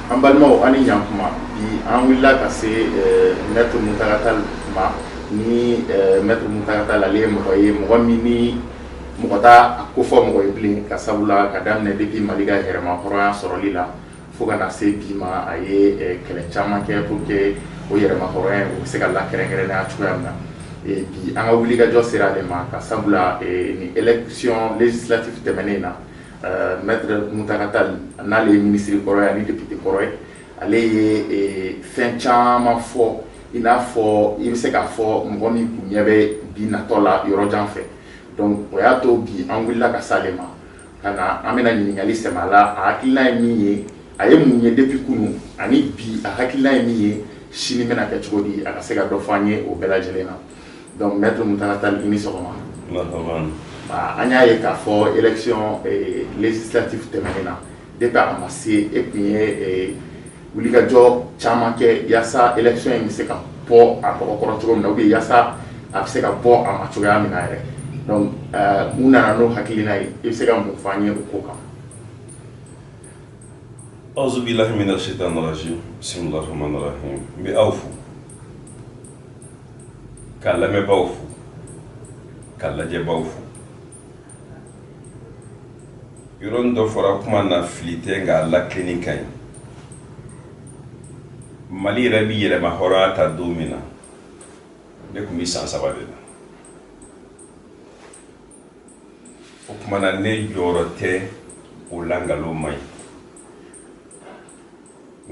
An balimaw, an ni ɲankuma. Bi an wulila ka se Maître Mountaga Tall ma. Ni Maître Mountaga Tall, ale ye mɔgɔ ye, mɔgɔ min ni mɔgɔ t'a kofɔ mɔgɔ ye bilen, ka sabula ka daminɛ depuis Mali ka yɛrɛma hɔrɔnya sɔrɔli la fo ka na se bi ma, a ye kɛlɛ caman kɛ pour que o yɛrɛma hɔrɔnya o bɛ se ka lakɛrɛnkɛrɛnnenya cogoya min na. Bi an ka wulikajɔ sera ale ma, ka sabula ni élection législative tɛmɛnen na, Maître Mountaga Tall, n'ale ye ministre kɔrɔ ye ani député kɔrɔ ye, ale ye fɛn caman fɔ, i n'a fɔ i bɛ se k'a fɔ mɔgɔ min kun ɲɛ bɛ bi natɔ la yɔrɔ jan fɛ. Donc o y'a to bi an wulila ka s'ale ma ka na, an bɛna ɲininkali sɛmɛ a la, a hakilina ye min ye, a ye mun ye depuis kunun ani bi, a hakilina ye min ye, sini bɛna kɛ cogo di, a ka se ka dɔ fɔ an ye o bɛɛ lajɛlen na. Donc Maître Mountaga Tall, i ni sɔgɔma. An y'a ye k'a fɔ élection législative tɛmɛnen na, depuis a ma se, e tun ye wulikajɔ caman kɛ yaasa élection in bɛ se ka bɔ a dɔgɔkɔrɔ cogo min na, ou bien yaasa a bɛ se ka bɔ a ma cogoya min na yɛrɛ. Donc mun nana n'o hakilina ye? I bɛ se ka mun fɔ an ye o ko kan? Auzu billahi mina shaitan rajim, bismillahi rahmani rahim. N bɛ aw fo, ka lamɛnbaaw fo, ka lajɛbaaw fo. Yɔrɔnin dɔ fɔra kuma na, fili tɛ, nka a lakilenni ka ɲi. Mali yɛrɛ bi yɛrɛma hɔrɔnya ta don min na, ne tun bɛ san 3 de la. O tuma na, ne jɔyɔrɔ tɛ o la, nkalon man ɲi,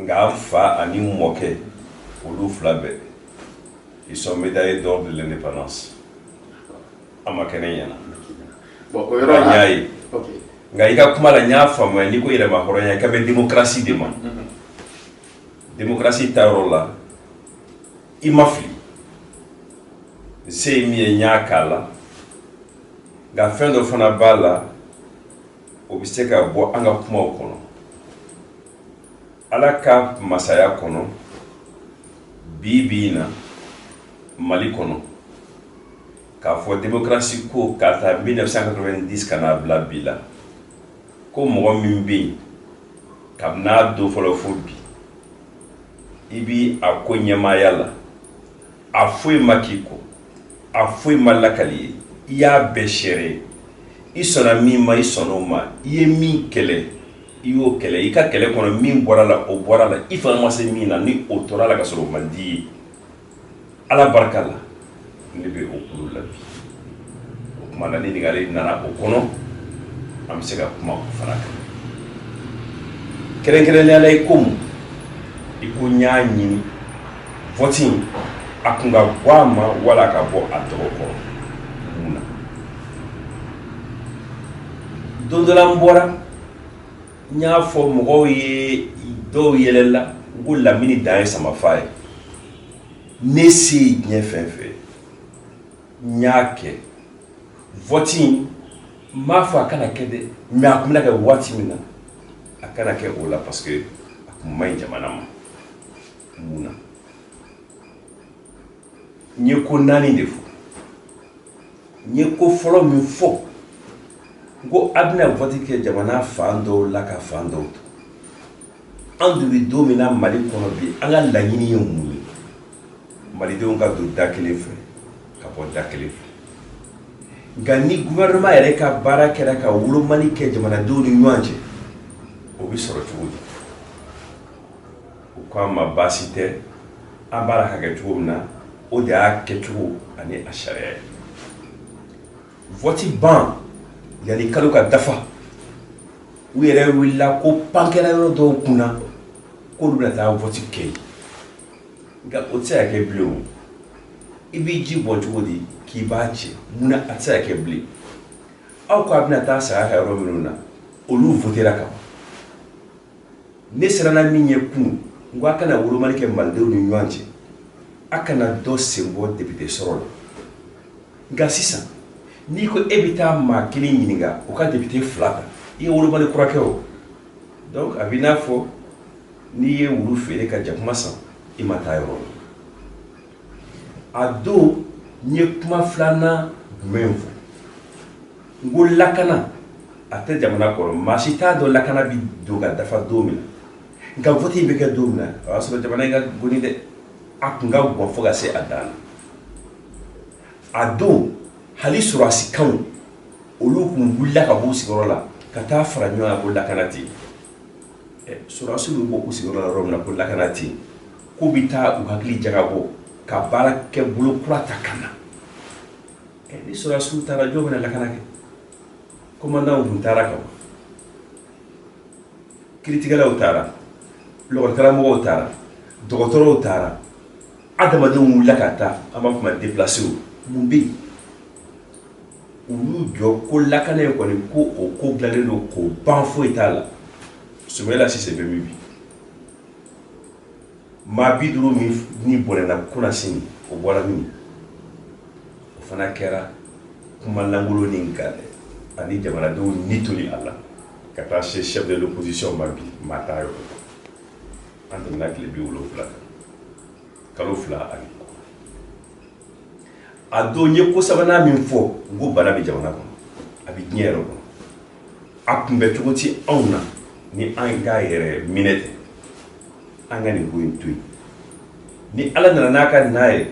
nka n fa ani n mɔkɛ, olu fila bɛɛ, ils sont médaillés d'or de l'indépendance. A ma kɛ ne ɲɛna. Bon, o yɔrɔ la, n y'a ye. Nka i ka kuma la, n y'a faamuya, n'i ko yɛrɛma hɔrɔnya, i ka bɛ démocratie de ma. Démocratie ta yɔrɔ la, i ma fili. N se ye min ye, n y'a k'a la. Nka fɛn dɔ fana b'a la, o bɛ se ka bɔ an ka kumaw kɔnɔ. Ala ka masaya kɔnɔ, bi bi in na, Mali kɔnɔ, k'a fɔ démocratie ko k'a ta 1990 ka n'a bila bi la, ko mɔgɔ min bɛ yen kabini a don fɔlɔ fo bi, i bi a ko ɲɛmaaya la, a foyi ma k'i kɔ, a foyi ma lakali ye, i y'a bɛɛ seere, i sɔnna min ma, i sɔnna o ma, i ye min kɛlɛ, i y'o kɛlɛ, i ka kɛlɛ kɔnɔ min bɔra la, o bɔra la, i fanga ma se min na, ni o tora la ka sɔrɔ o man di ye, Ala barika la, ne bɛ o kulu la bi. O tuma na, ni ɲininkali nana o kɔnɔ, an bɛ se ka kuma o fana kan. Kɛrɛnkɛrɛnnenya la, i ko mun? I ko n y'a ɲini vote in a kun ka bɔ a ma wala ka bɔ a tɔgɔ kɔrɔ. Mun na? Don dɔ la, n bɔra, n y'a fɔ mɔgɔw ye, dɔw yɛlɛla, n ko lamini dan ye samafa ye. Ne se ye diɲɛ fɛn fɛn, n y'a kɛ. Vote in, n m'a fɔ a kana kɛ dɛ, mais a tun bɛna kɛ waati min na, a kana kɛ o la, parce que a tun man ɲi jamana ma. Mun na? N ye ko naani de fɔ. N ye ko fɔlɔ min fɔ, n ko a bɛna vote kɛ jamana fan dɔw la ka fan dɔw to. An dun bɛ don min na Mali kɔnɔ bi, an ka laɲini ye mun ye? Malidenw ka don da kelen fɛ ka bɔ da kelen fɛ. Nka ni gouvernement yɛrɛ ka baara kɛra ka wolomali kɛ jamanadenw ni ɲɔgɔn cɛ, o bɛ sɔrɔ cogo di? U ko an ma baasi tɛ, an b'a la ka kɛ cogo min na, o de y'a kɛcogo ani a sariya ye. Vote ban yanni kalo ka dafa, u yɛrɛ wulila ko pan kɛra yɔrɔ dɔw kunna k'olu bɛna taa vote kɛ yen. Nka o tɛ se ka kɛ bilen. O i b'i ji bɔn cogo di k'i b'a cɛ? Munna a tɛ se ka kɛ bilen? Aw ko a bɛna taa saya ka yɔrɔ minnu na, olu votera ka ban. Ne siranna min ye kunun, n ko a kana wolomali kɛ malidenw ni ɲɔgɔn cɛ, a kana dɔ sen bɔ député sɔrɔ la. Nka sisan, n'i ko e bɛ taa maa kelen ɲininka, o ka député fila ta, i ye wolomali kura kɛ o. Donc a b'i n'a fɔ n'i ye wulu feere ka jakuma san, i ma taa yɔrɔ la. A don, n ye kuma filanan jumɛn fɔ? N ko lakana a tɛ jamana kɔnɔ, maa si t'a dɔn lakana bɛ don ka dafa don min na. Nka vote in bɛ kɛ don min na, o y'a sɔrɔ jamana in ka goni dɛ, a tun ka gan fo ka se a dan na. A don, hali sɔrɔdasikanw, olu tun wulila ka bɔ u sigiyɔrɔ la ka taa fara ɲɔgɔn kan ko lakana tɛ yen. Sɔrɔdasiw bɛ bɔ u sigiyɔrɔ la yɔrɔ min na ko lakana tɛ yen, k'u bɛ taa u hakili jagabɔ ka baara kɛ bolo kura ta ka na. Ni sɔrɔdasiw taara, jɔn bɛna lakana kɛ? Commandantw tun taara ka ban, kiritigɛlaw taara, lɔgɔlikaramɔgɔw taara, dɔgɔtɔrɔw taara, adamadenw wulila ka taa, an b'a fɔ ma déplacés. Mun bɛ yen? U y'u jɔ ko lakana in kɔni, ko o ko dilanlen don k'o ban, foyi t'a la. Soumaïla Cissé bɛ min bi? Maa 50 min ni bɔnɛna kunasini, o bɔra min? O fana kɛra kuma lankolon ni nka ani jamanadenw ni toli a la ka taa se chef de l'opposition ma. Bi maa t'a yɔrɔ. An tɛmɛna tile 70 kan, kalo 2 ani kɔ. A don, n ye ko sabanan min fɔ, n ko bana bɛ jamana kɔnɔ, a bɛ diɲɛ yɛrɛ kɔnɔ, a kunbɛ cogo ti anw na ni an k'a yɛrɛ minɛ tɛ. An ka nin ko in to yen. Ni Ala nana n'a ka n'a ye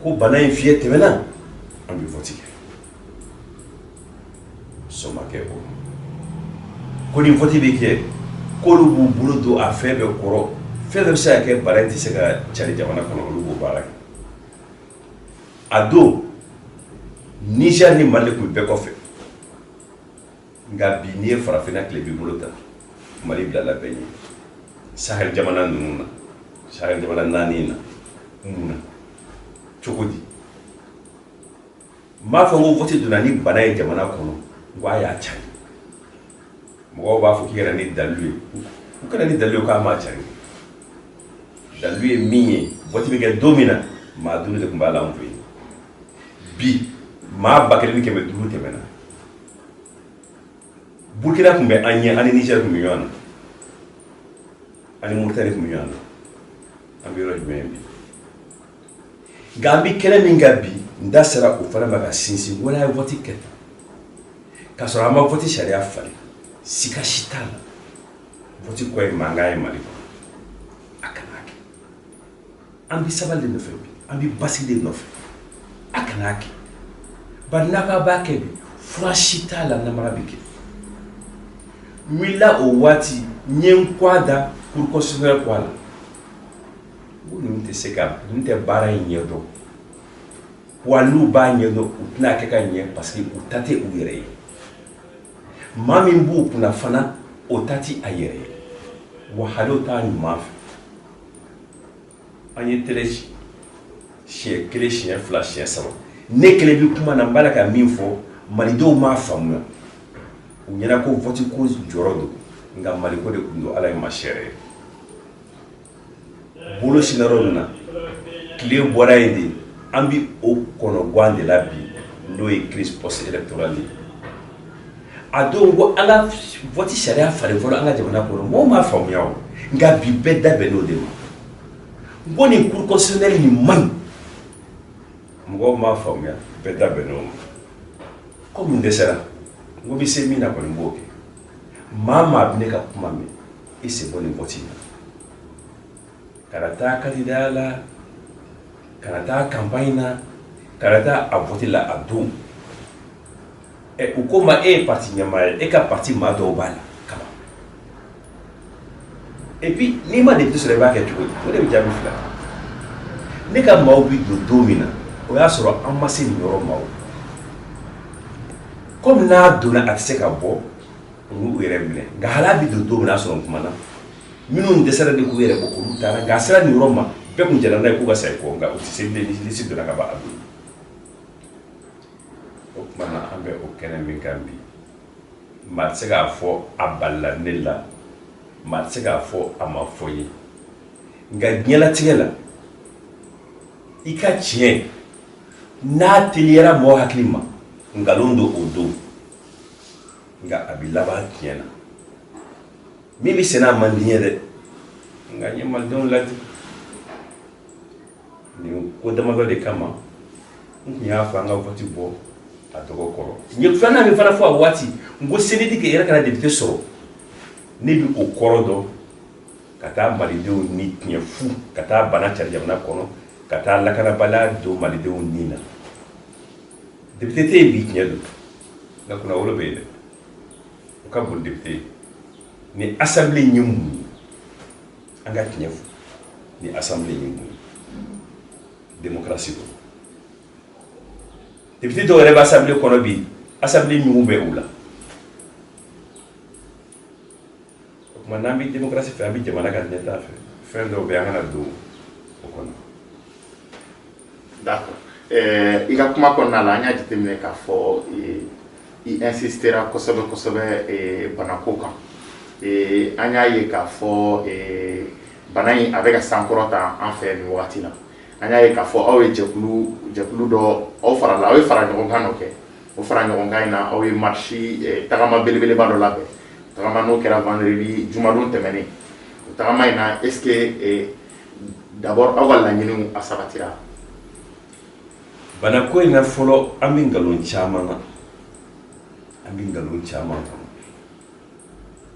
ko bana in fiɲɛ tɛmɛna, an bɛ vote kɛ. Sɔn ma kɛ o ma ko ni vote bɛ kɛ, k'olu b'u bolo don a fɛn bɛɛ kɔrɔ, fɛn bɛɛ bɛ se ka kɛ, bana in tɛ se ka cari jamana kɔnɔ, olu b'o baara kɛ. A don, Niger ni Mali tun bɛ bɛɛ kɔfɛ. Nka bi, n'i ye farafinna tilebin bolo ta, Mali bilala bɛɛ ɲɛ Sahel jamana ninnu na, Sahel jamana naani na. Mun na? Cogo di? N b'a fɔ n ko vote donna ni bana ye jamana kɔnɔ, n ko a y'a cari. Mɔgɔw b'a fɔ k'i ka na ni dalilu ye. U kana ni dalilu ye k'a m'a cari. Dalilu ye min ye, vote bɛ kɛ don min na, maa 5 de tun b'a la anw fɛ yen. Bi, maa 1500 tɛmɛna. Burkina tun bɛ an ɲɛ, ani Niger tun bɛ ɲɔgɔn na, ani Mauritanie tun bɛ ɲɔgɔn na. An bɛ yɔrɔ jumɛn bi? Nka an bɛ kɛnɛ min kan bi, n da sera o fana ma ka sinsin wala ye vote kɛ tan k'a sɔrɔ an ma vote sariya falen. Sika si t'a la, vote kɔ ye mankan ye Mali kɔnɔ. A kana kɛ. An bɛ sabali de nɔfɛ bi, an bɛ basigi de nɔfɛ. A kana kɛ, bari n'a k'a b'a kɛ bi, fura si t'a la, namara bɛ kɛ. N wulila o waati, n ye n kɔ da Cour constitutionnelle kɔ a la. N ko ninnu tɛ se ka, ninnu tɛ baara in ɲɛdɔn wa n'u b'a ɲɛdɔn, u tɛna kɛ ka ɲɛ, parce que u ta tɛ u yɛrɛ ye. Maa min b'u kunna fana, o ta tɛ a yɛrɛ ye wa hali o t'a ɲuman fɛ. An ye télé ci siɲɛ kelen, siɲɛ fila, siɲɛ saba. Ne kelen bɛ kuma na, n b'a la ka min fɔ, malidenw m'a faamuya. U ɲɛna ko vote ko jɔrɔ don, nka maliko de tun don. Ala ye maa sɛrɛ ye bolo sinna yɔrɔ min na, tile bɔra yen de. An bɛ o kɔnɔgan de la bi, n'o ye crise post électorale ye. A don ko an ka vote sariya falen fɔlɔ an ka jamana kɔnɔ, mɔgɔw m'a faamuya o. Nka bi, bɛɛ da bɛn n'o de ma. N ko nin Cour constitutionnelle nin man ɲi, mɔgɔw m'a faamuya, bɛɛ da bɛn n'o ma. Komi n dɛsɛra, n ko bɛ se min na kɔni, n b'o kɛ. Maa maa bɛ ne ka kuma mɛn, i sen bɔ nin vote in na. Kana taa candidat la, kana taa campagne na, kana taa a vote la a don. Ɛ, u ko ma e ye parti ɲɛmaa ye, e ka parti maa dɔw b'a la kaban. Et puis n'i ma député sɔrɔ, i b'a kɛ cogo di? O de bɛ jaabi fila. Ne ka maaw bi don don min na, o y'a sɔrɔ an ma se nin yɔrɔ ma. O komi n'a donna, a tɛ se ka bɔ, u y'u yɛrɛ minɛ. Nka hali a bi don don min na, a sɔrɔ n kumana. Minnu dɛsɛra de k'u yɛrɛ bɔ, olu taara. Nka a sera nin yɔrɔ ma, bɛɛ kun jɛnna n'a ye k'u ka sa i kɔ, nka u tɛ se bilen ni liste donna ka ban a don. O tuma na, an bɛ o kɛnɛ min kan bi, maa tɛ se k'a fɔ a balila ne la, maa tɛ se k'a fɔ a ma fɔ n ye. Nka diɲɛlatigɛ la, i ka tiɲɛ n'a teliyara mɔgɔ hakili ma, nkalon don o don, nka a bɛ laban tiɲɛ na. Min bɛ senna, a man di n ye dɛ, nka n ye malidenw ladi nin ko damadɔ de kama. N tun y'a fɔ an ka vote bɔ a dɔgɔ kɔrɔ. N ye filanan min fana fɔ a waati, n ko CNT k'e yɛrɛ kana député sɔrɔ, ne bɛ o kɔrɔ dɔn. Ka taa malidenw ni tiɲɛ fu, ka taa bana cari jamana kɔnɔ, ka taa lakanabaliya don malidenw ni na. Député tɛ yen bi, tiɲɛ don, nka kunnawolo bɛ yen dɛ, o ka bon député ye. Ni assemblée in ye mun ye? An ka tiɲɛ fɔ, ni assemblée in ye mun ye démocratie kɔnɔ? Député dɔw yɛrɛ bɛ assemblée kɔnɔ bi, assemblée ɲugun bɛ u la. O tuma, n'an bɛ démocratie fɛ, an bɛ jamana ka ɲɛtaa fɛ, fɛn dɔw bɛ yen, an kana don o kɔnɔ. D'accord. I ka kuma kɔnɔna la, an y'a jateminɛ k'a fɔ i insistera kosɛbɛ kosɛbɛ banako kan. An y'a ye k'a fɔ bana in a bɛ ka sankɔrɔta an fɛ nin wagati la. An y'a ye k'a fɔ aw ye jɛkulu dɔ, aw farala, aw ye fara ɲɔgɔn kan dɔ kɛ. O fara ɲɔgɔn kan in na, aw ye marche, tagama belebeleba dɔ labɛn. Tagama n'o kɛra vendredi, jumadon tɛmɛnen. O tagama in na, est ce que d'abord aw ka laɲiniw a sabatira? Banako in na fɔlɔ, an bɛ nkalon caman na, an bɛ nkalon caman kɔnɔ,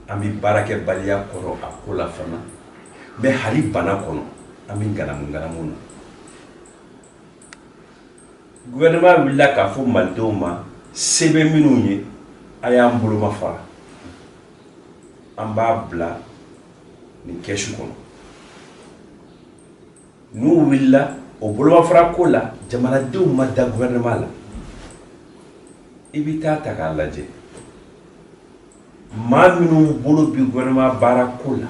an bɛ baarakɛbaliya kɔrɔ a ko la fana. Mais hali bana kɔnɔ, an bɛ nganamu nganamu na. Gouvernement wulila k'a fɔ malidenw ma, se bɛ minnu ye, a y'an boloma fara, an b'a bila nin kɛsu kɔnɔ. N'u wulila o bolomafara ko la, jamanadenw ma da gouvernement la. I bɛ taa ta k'a lajɛ, maa minnu bolo bi gouvernement baara ko la,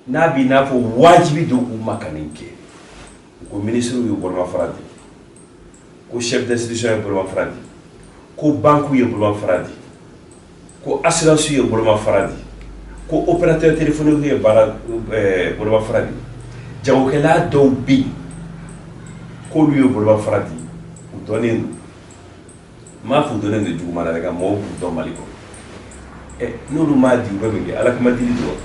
n'a b'i n'a fɔ wajibi don u ma ka nin kɛ, u ko ministre ye bolomafara di, ko chef d'institution ye bolomafara di, ko banque ye bolomafara di, ko assurance ye bolomafara di, ko opérateur téléphonique ye baara bolomafara di, jagokɛla dɔw bɛ yen k'olu ye bolomafara di. U dɔnnen don, n m'a fɔ u dɔnnen don juguman na dɛ, nka mɔgɔw b'u dɔn Mali kɔnɔ. Ɛ, n'olu m'a di, u bɛ min kɛ? Ala kuma dili dɔrɔn.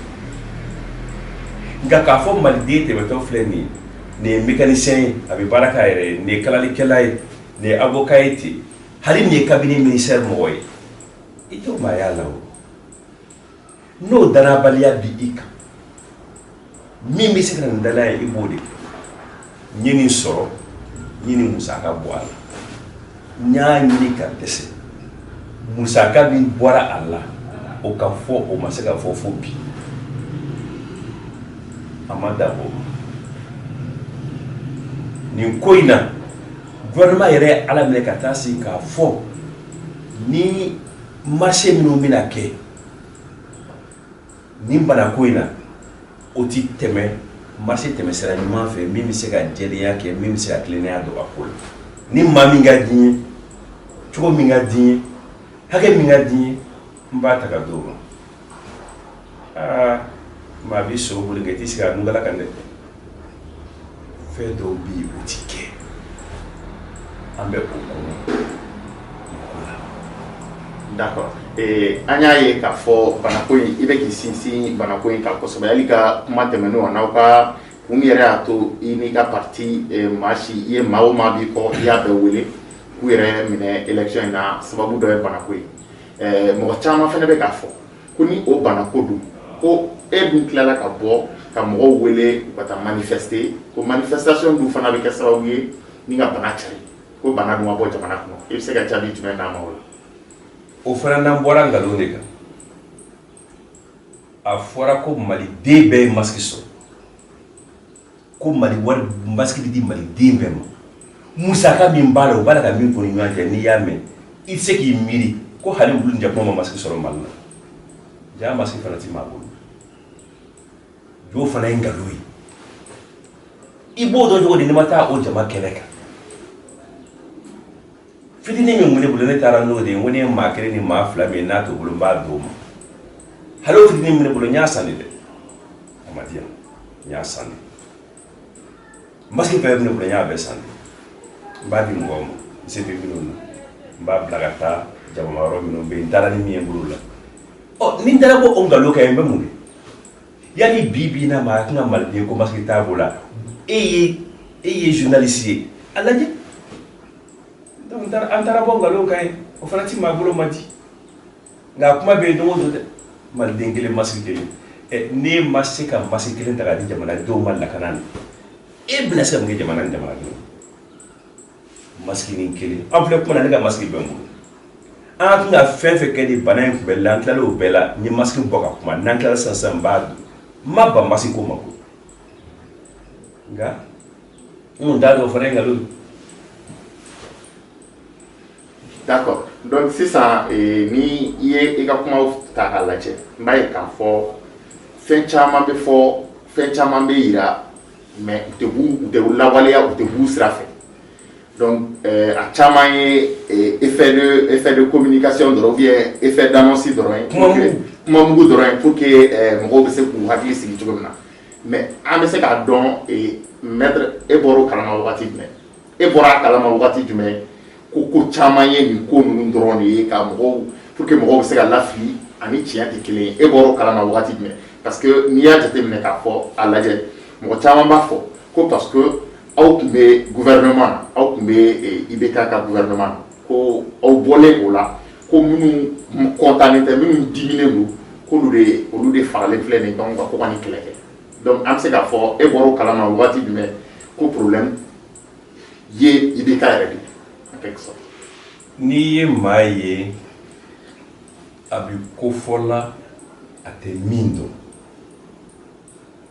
Nka k'a fɔ maliden tɛmɛtɔ filɛ nin ye, nin ye mécanicien ye, a bɛ baara k'a yɛrɛ ye, nin ye kalalikɛla ye, nin ye avocat ye ten, hali nin ye cabinet ministère mɔgɔ ye, i t'o maaya la. O n'o danabaliya bi i kan, min bɛ se ka na ni danaya ye, i b'o de kɛ. N ye nin sɔrɔ, n ye nin musaka bɔ a la, n y'a ɲini ka dɛsɛ. Musaka min bɔra a la, o ka fɔ, o ma se ka fɔ fo bi. A ma dan o ma. Nin ko in na, gouvernement yɛrɛ ye ala minɛ ka taa sigi k'a fɔ ni marché minnu bɛna kɛ nin banako in na, o ti tɛmɛ marché tɛmɛsira ɲuman fɛ, min bɛ se ka jɛlenya kɛ, min bɛ se ka tilennenya don a ko la. Ni maa min ka di n ye, cogo min ka di n ye, hakɛ min ka di n ye, n b'a ta ka d'o ma. Aa, maa b'i so boli nka i t'i sigi a nugala kan dɛ. Fɛn dɔw bɛ yen, o ti kɛ. An bɛ o kɔnɔ ko la. D'accord. An y'a ye k'a fɔ banako in, i bɛ k'i sinsin banako in kan kosɛbɛ. Hali ka kuma tɛmɛnenw, a n'aw ka kun min yɛrɛ y'a to i n'i ka parti maa si, i ye maa o maa b'i kɔ, i y'a bɛɛ wele k'u yɛrɛ minɛ élection in na, sababu dɔ ye banako ye. Mɔgɔ caman fana bɛ k'a fɔ ko ni o banako don, ko e dun tilala ka bɔ ka mɔgɔw wele u ka taa manifester, ko manifestation dun fana bɛ kɛ sababu ye ni ka bana cari, ko bana dun ka bɔ jamana kɔnɔ. I bɛ se ka jaabi jumɛn d'a ma o la? O fana n'an bɔra nkalon de kan. A fɔra ko maliden bɛɛ ye masque sɔrɔ, ko Mali wari masque bɛ di maliden bɛɛ ma. Musaka min b'a la, o b'a la ka min ko ni ɲɔgɔn cɛ, n'i y'a mɛn, i tɛ se k'i miiri ko hali wulu ni jakuma ma masque sɔrɔ Mali la. Ja masque fana ti maa bolo. Jo fana ye nkalon ye. I b'o dɔn cogo di n'i ma taa o jama kɛnɛ kan? Fitinin min ne bolo, ne taara n'o de ye. N ko ne ye maa kelen ni maa fila min ye, n'a t'o bolo, n b'a d'o ma. Hali o fitinin min ne bolo, n y'a san de dɛ, a ma di yan, n y'a san de. Masque fɛn bɛ ne bolo, n y'a bɛɛ san de. N b'a di mɔgɔw ma, n se bɛ minnu na, n b'a bila ka taa jamana yɔrɔ minnu bɛ yen. N taara ni min ye n bolo la, ɔ, ni n taara ko o nkalon kɛ, n bɛ mun kɛ? Yanni bi bi in na, maa kan ka maliden ko masque t'a bolo la. E ye journaliste ye, a lajɛ. Donc an taara bɔ nkalon kan ye, o fana ti maa bolo ma di. Nka kuma bɛ yen don o don dɛ, maliden kelen masque kelen. N'e ma se ka masque kelen ta k'a di jamanadenw ma lakana na, e bɛna se ka mun kɛ jamana ni jamanadenw? Masque ni kelen, an filɛ kuma na, ne ka masque bɛ n bolo. An ka kan ka fɛn fɛn kɛ ni bana in kunbɛli la, an tilala o bɛɛ la. N ye masque bɔ ka kuma, n'an tilala sisan sisan, n b'a don. N ma ban masque ko ma ko, nka n kun t'a dɔn o fana ye nkalon ye. D'accord. Donc sisan, ni i ye i ka kumaw ta k'a lajɛ, n b'a ye k'a fɔ fɛn caman bɛ fɔ, fɛn caman bɛ yira, mais u tɛ b'u u tɛ lawaleya, u tɛ b'u sira fɛ. Donc a caman ye effet de communication dɔrɔn ou bien effet d'annonce dɔrɔn ye. Kuma mugu. Kuma mugu dɔrɔn ye pour que mɔgɔw bɛ se k'u hakili sigi cogo min na. Mais an bɛ se k'a dɔn, maître, e bɔra o kalama wagati jumɛn? E bɔra a kalama wagati jumɛn ko caman ye nin ko ninnu dɔrɔn de ye ka mɔgɔw, pour que mɔgɔw bɛ se ka lafili ani tiɲɛ tɛ kelen ye? E bɔra o kalama wagati jumɛn? Parce que n'i y'a jateminɛ k'a fɔ a lajɛ, mɔgɔ caman b'a fɔ ko parce que aw tun bɛ gouvernement na, aw tun bɛ IBK ka gouvernement na, ko aw bɔlen o la, ko minnu content tɛ, minnu diminen don, k'olu de olu de faralen filɛ nin ye donc ko ka nin kɛlɛ kɛ. Donc an bɛ se k'a fɔ e bɔra o kalama wagati jumɛn ko problème ye IBK yɛrɛ de ye en quelque sorte? N'i ye maa ye a bɛ ko fɔ la, a tɛ min dɔn,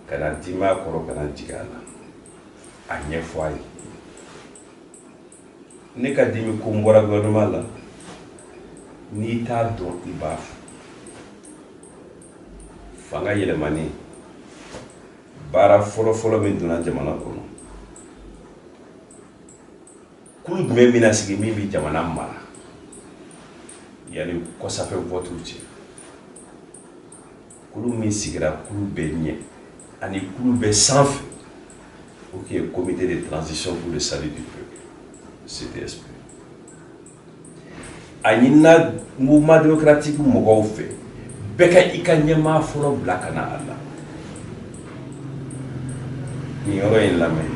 kana dimi a kɔrɔ, kana jigin a la, a ɲɛfɔ a ye. Ne ka dimi ko n bɔra gouvernement la, n'i t'a dɔn, i b'a fɔ. Fanga yɛlɛmani, baara fɔlɔ-fɔlɔ min donna jamana kɔnɔ, kulu jumɛn bɛna sigi min bɛ jamana mara yanni kɔsafɛ votew cɛ? Kulu min sigira, kulu bɛɛ ɲɛ ani kulu bɛɛ sanfɛ, o tun ye Comité de transition pour le salut du peuple, CTSP. A ɲinina Mouvement démocratique mɔgɔw fɛ, bɛɛ ka i ka ɲɛmaa fɔlɔ bila ka na a la. Nin yɔrɔ in lamɛn,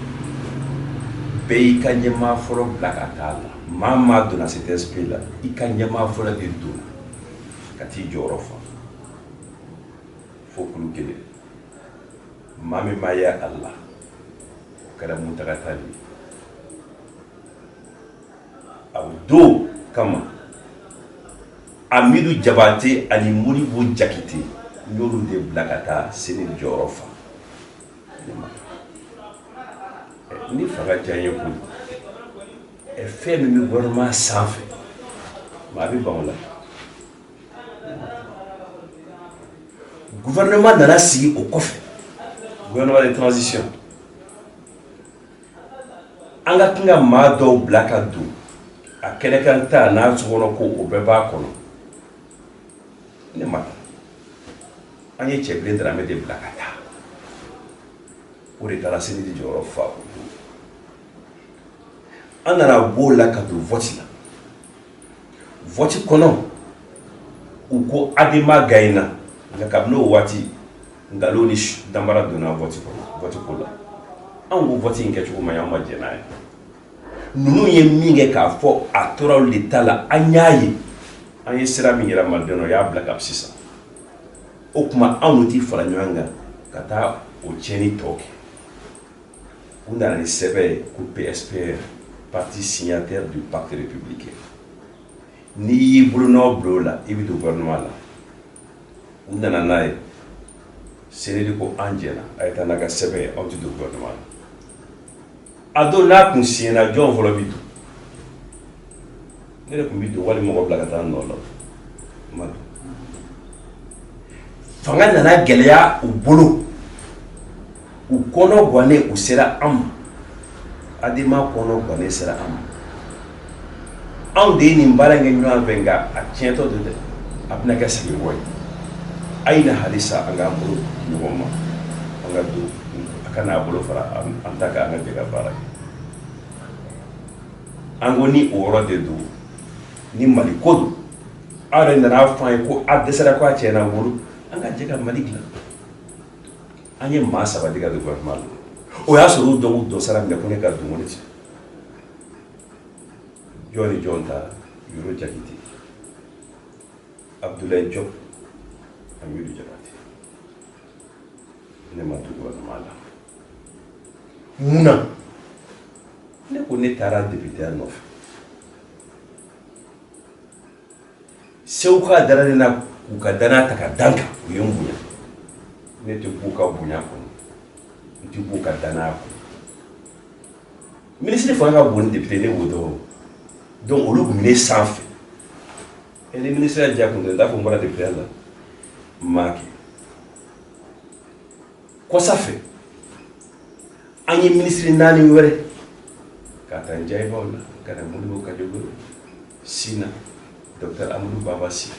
bɛɛ y'i ka ɲɛmaa fɔlɔ bila ka taa a la. Maa maa donna CTSP la, i ka ɲɛmaa fɔlɔ de donna ka t'i jɔyɔrɔ fa, fo kulu kelen. Maa min ma ye a la, o kɛra Mountaga Tall ye. A don kama, Amidu Jabate ani Modibo Jakite, n y'olu de bila ka taa CENI jɔyɔrɔ fa. Ni fanga diya n ye kojugu, fɛn min bɛ gouvernement sanfɛ, maa bɛ ban o la. Gouvernement nana sigi o kɔfɛ, gouvernement de transition. An ka kan ka maa dɔw bila ka don a kɛnɛkan ta n'a sokɔnɔ ko o bɛɛ b'a kɔnɔ. Ne ma taa. An ye Cɛbilen Daramɛ de bila ka taa, o de taara CENI jɔyɔrɔ fa o don. An nana b'o la ka don vote la. Vote kɔnɔ, u ko ADEMA gagnera, nka kabini o waati, nkalon ni danbara donna vote kɔnɔ, vote ko la. Anw ko vote in kɛcogo ma ɲi, anw ma jɛn n'a ye. Ninnu ye min kɛ k'a fɔ a tora olu de ta la, an y'a ye. An ye sira min yira malidenw na, o y'a bila kabi sisan. O tuma anw tɛ fara ɲɔgɔn kan ka taa o tiɲɛni tɔ kɛ. U nana ni sɛbɛn ye ko PSPR, parti signataire du pacte républicain, n'i y'i bolonɔ bila o la, i bɛ don gouvernement la. U nana n'a ye, CND ko an jɛna, a ye taa n'a ka sɛbɛn ye, aw tɛ don gouvernement la. A don n'a kun signera, jɔn fɔlɔ bɛ don? Ne de tun bɛ don, wali mɔgɔ bila ka taa n nɔ la. Ma don. Fanga nana gɛlɛya u bolo, u kɔnɔ gannen, u sera an ma. ADEMA kɔnɔ gannen sera an ma. Anw de ye nin baara in kɛ ɲɔgɔn fɛ, nka a tiɲɛtɔ don dɛ, a bɛna kɛ segin kɔ ye. A ye na halisa, an k'an bolo di ɲɔgɔn ma, an ka don a ka n'a bolo fara an ta kan, an ka jɛ ka baara kɛ. An ko ni o yɔrɔ de don, ni Mali ko don, aw yɛrɛ nana fɔ an ye ko a dɛsɛra, ko a tiɲɛna an bolo, an ka jɛ ka Mali dilan. An ye maa saba di ka don gouvernement la. O y'a sɔrɔ u dɔw dɔ sara minɛ ko ne ka don, ko ne tɛ. Jɔn ni jɔn ta? Yoro Jakite, Abdoulaye Diop, Amidu Jabate. Ne ma don gouvernement la. Mun na? Ne ko ne taara députéya nɔfɛ. Seguka dara ne na k'u ka danaya ta ka da n kan, u ye n bonya. Ne tɛ b'u ka bonya kɔnɔ, n tɛ b'u ka danaya kɔnɔ. Minisiri fanga ka bon ni député, ne b'o dɔn. Donc olu tun bɛ ne sanfɛ. E ni minisiriya diya kun tɛ, n t'a fɔ n bɔra députéya la, n m'a kɛ. Kɔsa fɛ, an ye minisiri naani wɛrɛ ka taa Njayibaw la, ka na Modibo Kajogo Sina, docteur Amadou Baba Sy,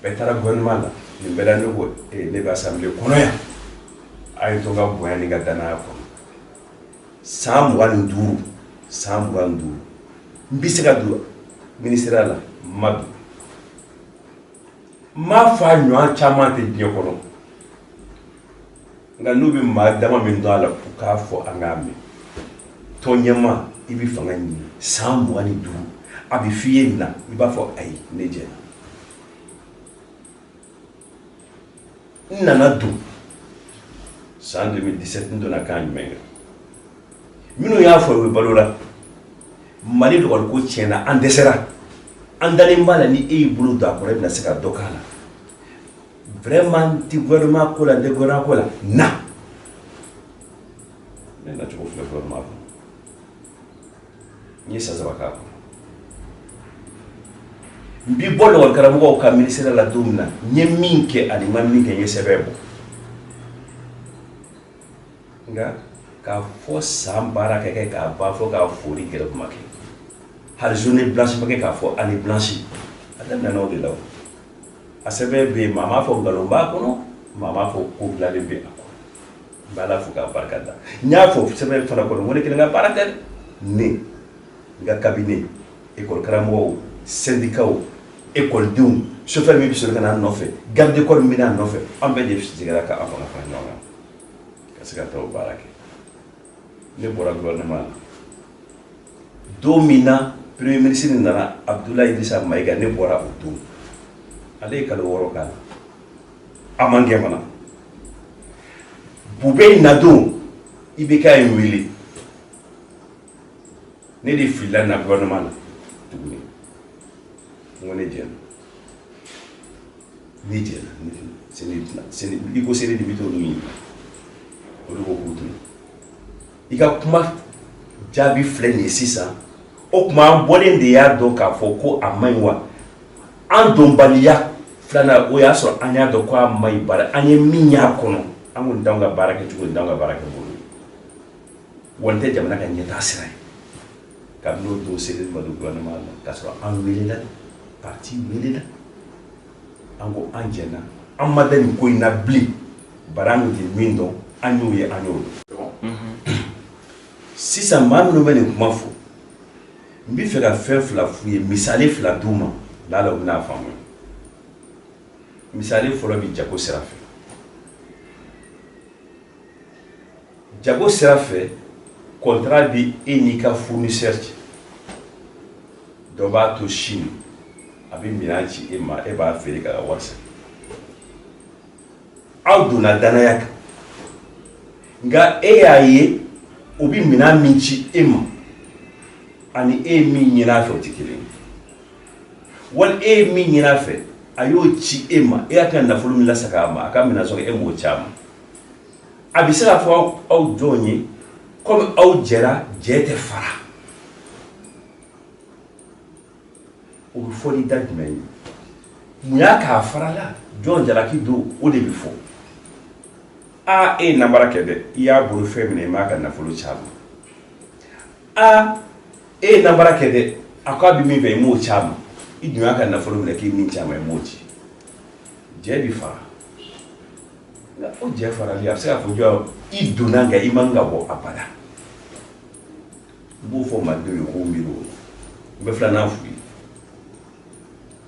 bɛɛ taara gouvernement la. Nin bɛɛ la, ne ko ne bɛ assemblée kɔnɔ yan, a ye to n ka bonya ni n ka danaya kɔnɔ. San 25, san 25, n bɛ se ka don minisiriya la, n ma don. N m'a fɔ a ɲɔgɔn caman tɛ diɲɛ kɔnɔ, nka n'u bɛ maa dama min dɔn a la, u k'a fɔ an k'a mɛn. Tɔn ɲɛmaa, i bɛ fanga ɲini san 25, a bɛ f'i ye na, i b'a fɔ ayi, ne jɛna. N nana don san 2017, n donna kan jumɛn kan? Minnu y'a fɔ, u bɛ balo la. Mali lɔgɔliko tiɲɛna, an dɛsɛra. An dalen b'a la, ni e y'i bolo don a kɔrɔ, e bɛna se ka dɔ k'a la. Vraiment, n tɛ gouvernement ko la, n tɛ gouvernement ko la na. Ne nacogo filɛ gouvernement kɔnɔ, n ye san 3 k'a kɔnɔ. N bi bɔ lɔgɔli karamɔgɔw ka ministère la don min na, n ye min kɛ ani n ma min kɛ, n ye sɛbɛn bɔ. Nka k'a fɔ san baara ka kɛ k'a ban fɔ k'a fori gɛrɛ kuma kɛ, hali journée blanche ma kɛ k'a fɔ année blanche, a daminɛna o de la. O a sɛbɛn bɛ yen, maa m'a fɔ nkalon b'a kɔnɔ, maa m'a fɔ ko dilanlen bɛ a kɔnɔ. N bɛ Ala fo k'a barika da. N y'a fɔ sɛbɛn fana kɔnɔ, n ko ne kelen ka baara tɛ dɛ. Ne, n ka cabinet, école karamɔgɔw, syndicats, écoledenw, chauffeur min bɛ sɔrɔ ka na an nɔfɛ, garde corps min bɛ n'a nɔfɛ, an bɛɛ de sigira ka an fanga fara ɲɔgɔn kan ka se ka taa o baara kɛ. Ne bɔra gouvernement la don min na, premier ministre nana, Abdoulaye Idrissa Maïga, ne bɔra o don. Ale ye kalo 6 k'a la, a man kɛ fana. Bube nadon, IBK ye n wele, ne de filila na gouvernement la tuguni. N ko ne jɛna, ne jɛna. Ne i ko seri de bɛ t'olu ɲininka, olu ko k'u to yen. I ka kuma jaabi filɛ nin ye sisan. O tuma an bɔlen de y'a dɔn k'a fɔ ko a man ɲi wa? An donbaliya filanan, o y'a sɔrɔ an y'a dɔn ko a man ɲi, bari an ye min y'a kɔnɔ, an ko nin t'anw ka baara kɛcogo, nin t'anw ka baara kɛbolo ye, wa nin tɛ jamana ka ɲɛtaa sira ye. Kabini o don, seli ma don gouvernement la k'a sɔrɔ an welela, parti welela, an ko an jɛna, an ma da nin ko in na bilen, bari an tun tɛ min dɔn, an y'o ye, an y'o dɔn. Sisan maa minnu bɛ nin kuma fɔ, n bɛ fɛ ka fɛn fila f'u ye, misali fila d'u ma, lala u bɛna faamuya. Misali fɔlɔ bɛ jago sira fɛ. Jago sira fɛ, contrat bɛ e n'i ka fournisseur cɛ. Dɔ b'a to Chine, a bɛ minɛn ci e ma, e b'a feere k'a ka wari sara. Aw donna danaya kan, nka e y'a ye o bɛ minɛn min ci e ma ani e ye min ɲini a fɛ, o tɛ kelen ye. Wali e ye min ɲini a fɛ, a y'o ci e ma, e y'a ka nafolo min lasegin a ma, a ka minɛn sɔrɔ, e m'o ci a ma. A bɛ se k'a fɔ aw jɔn ye komi aw jɛra, jɛ tɛ fara. O bɛ fɔ ni da jumɛn ye? Mun y'a k'a farala? Jɔn jalaki don? O de bɛ fɔ. Aa, e ye namara kɛ dɛ, i y'a bolo fɛn minɛ, i m'a ka nafolo ci a ma. Aa, e ye namara kɛ dɛ, a ko a bɛ min fɛ, i m'o ci a ma. I dun y'a ka nafolo minɛ k'i min ci a ma, i m'o ci. Jɛ bɛ fara, nka o jɛ farali, a bɛ se k'a fɔ jɔn i donna, nka i man ka bɔ abada. N b'o fɔ malidenw ye k'o miiri o la. N bɛ filanan f'u ye.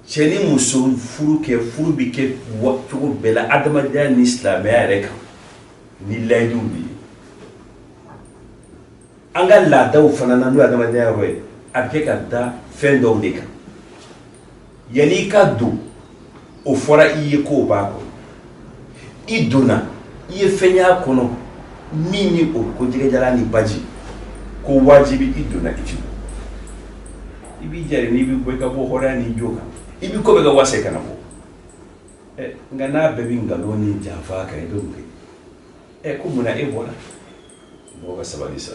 Cɛ ni muso furu kɛ, furu bɛ kɛ cogo bɛɛ la, adamadenya ni silamɛya yɛrɛ kan, ni layiduw de ye. An ka laadaw fana na, n'o ye adamadenya yɔrɔ ye, a bɛ kɛ ka da fɛn dɔw de kan. Yanni i ka don, o fɔra i ye k'o b'a kɔnɔ. I donna, i I ye fɛn y'a kɔnɔ min ni o ko jɛgɛjalan ni baji ko wajibi, i donna, i ti bɔ. I b'i jari, n'i bɛ bɔ, i ka bɔ hɔrɔnya ni jo kan. I bɛ ko bɛ kɛ wasa i kana bɔ. Nka n'a bɛɛ bɛ nkalon ni janfa kan, i bɛ mun kɛ? Ko munna e bɔra? Mɔgɔ ka sabali sa.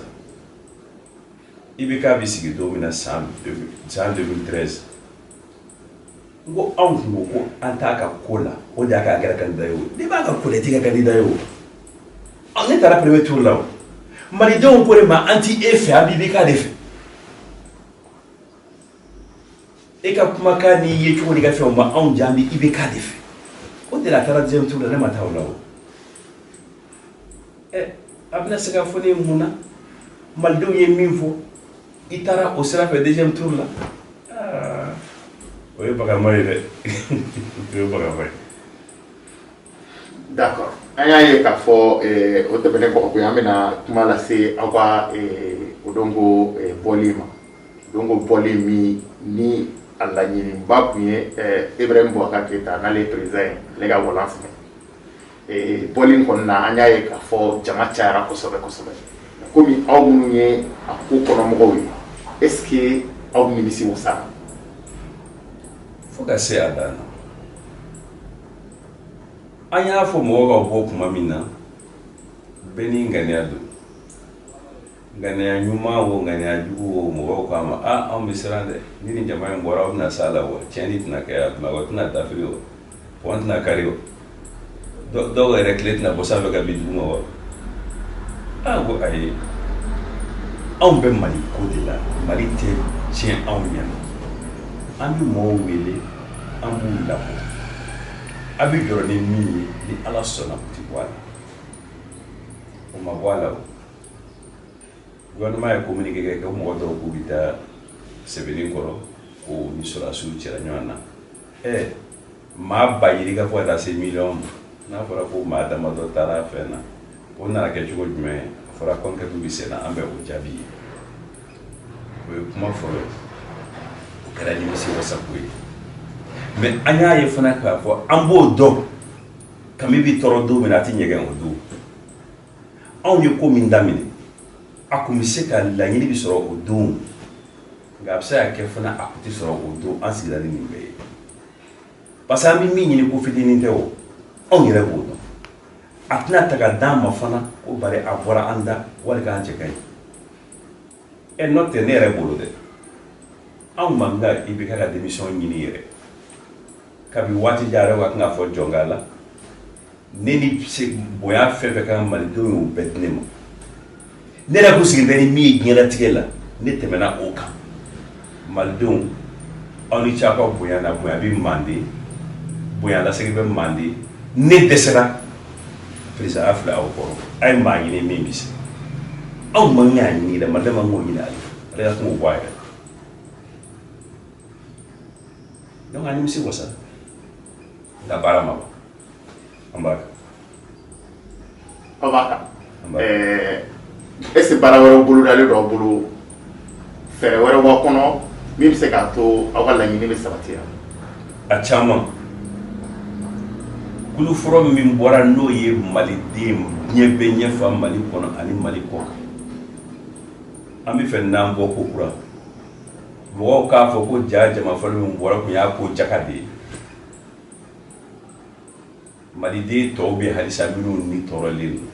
IBK bɛ sigi don min na, san 2013, n ko anw tun ko ko an t'a ka ko la, o de y'a kɛ a kɛra candidat ye. O ne b'a ka ko la, i t'i ka candidat ye. O ne taara premier tour la. O malidenw ko de ma, an ti e fɛ, an b'i IBK de fɛ. E ka kumakan n'i ye cogo n'i ka fɛnw ma anw diya, an bɛ IBK de fɛ. O de la a taara deuxième tour la, ne ma taa o la. O a bɛna se ka fɔ ne ye mun na malidenw ye min fɔ, i taara o sira fɛ deuxième tour la? O ye bagama ye dɛ, o ye bagama ye. D'accord, an y'a ye k'a fɔ o tɛmɛnen kɔ, koyi, an bɛna kuma lase aw ka o don ko bɔli ma. O don ko bɔli min ni a laɲiniba tun ye Ibrahim Boubacar Keïta, n'ale ye président ye, ale ka walan sɛmɛ. Bɔli in kɔnɔna na, an y'a ye k'a fɔ jama cayara kosɛbɛ kosɛbɛ. Komi aw minnu ye a ko kɔnɔmɔgɔw ye, est ce que aw nimisi wasara? Fo ka se a dan na. An y'a fɔ mɔgɔw ka bɔ kuma min na, bɛɛ n'i ŋaniya don, ŋaniya ɲuman o, ŋaniya jugu o. Mɔgɔw k'a ma, a anw bɛ siran dɛ, ni nin jama in bɔra, aw bɛna s'a la wa? Tiɲɛni tɛna kɛ yan, Bamakɔ tɛna dafiri wa? Pɔn tɛna kari wa? Dɔw yɛrɛ tile tɛna bɔ sanfɛ ka bin duguma wa? Aa, ko ayi, anw bɛ Mali ko de la, Mali tɛ tiɲɛ anw ɲɛna. An bɛ mɔgɔw wele, an b'u labɔ. A bɛ jɔrɔ ni min ye, ni Ala sɔnna, o tɛ bɔ a la. O ma bɔ a la. O gouvernement ye communiqué kɛ ko mɔgɔ dɔw k'u bɛ taa Sɛbɛnnikɔrɔ, ko ni sɔrɔdasiw cɛla ɲɔgɔn na. Maa ba yirika fo ka taa se miliyɔn ma, n'a fɔra ko maa damadɔ taara fɛn na, o nana kɛ cogo jumɛn? A fɔra ko enquête bɛ sen na, an bɛ o jaabi ye. O ye kuma fɔlɔ ye, o kɛra nimisi wasako ye. Mais an y'a ye fana k'a fɔ an b'o dɔn, kami bɛ tɔɔrɔ don min na, a tɛ ɲɛgɛn o don. Anw ye ko min daminɛ, a kun bɛ se ka laɲini bɛ sɔrɔ o don, nka a bɛ se ka kɛ fana a kun tɛ sɔrɔ o don. An sigira ni nin bɛɛ ye, parce que an bɛ min ɲini, ko fitinin tɛ o, anw yɛrɛ b'o dɔn. A tɛna ta ka d'an ma fana ko bari a bɔra an da wali k'an cɛ ka ɲi. N'o tɛ, ne yɛrɛ bolo dɛ, anw man ka IBK ka démission ɲini yɛrɛ. Kabi waati jan yɛrɛ, ka kan ka fɔ jɔnka la, ne ni se bonya fɛn fɛn kan malidenw y'o bɛɛ di ne ma. Ne yɛrɛ kun sigilen bɛ ni min ye diɲɛlatigɛ la, ne tɛmɛna o kan. Malidenw, aw ni ce aw ka bonya na. Bonya bɛ manden, bonya lasegin bɛ manden. Ne dɛsɛra, président filɛ aw kɔrɔ, a ye maa ɲini min bɛ se. Anw man k'a ɲini dɛ, maliden man k'o ɲini, ale ale ka kan k'o bɔ a yɛrɛ la. Donc an nimisi wasa, nka baara ma ban, an b'a kan. Aw b'a kan. Est ce que baara wɛrɛw bolodalen don aw bolo, fɛɛrɛ wɛrɛw b'aw kɔnɔ min bɛ se k'a to aw ka laɲini bɛ sabati yan? A caman. Kulu fɔlɔ min bɔra, n'o ye maliden diɲɛ bɛɛ ɲɛfa, Mali kɔnɔ ani Mali kɔ kan, an bɛ fɛ n'an bɔ ko kura, mɔgɔw k'a fɔ ko ja jama fɔlɔ min bɔra kun y'a ko jaka de ye. Maliden tɔw bɛ halisa minnu ni tɔɔrɔlen don.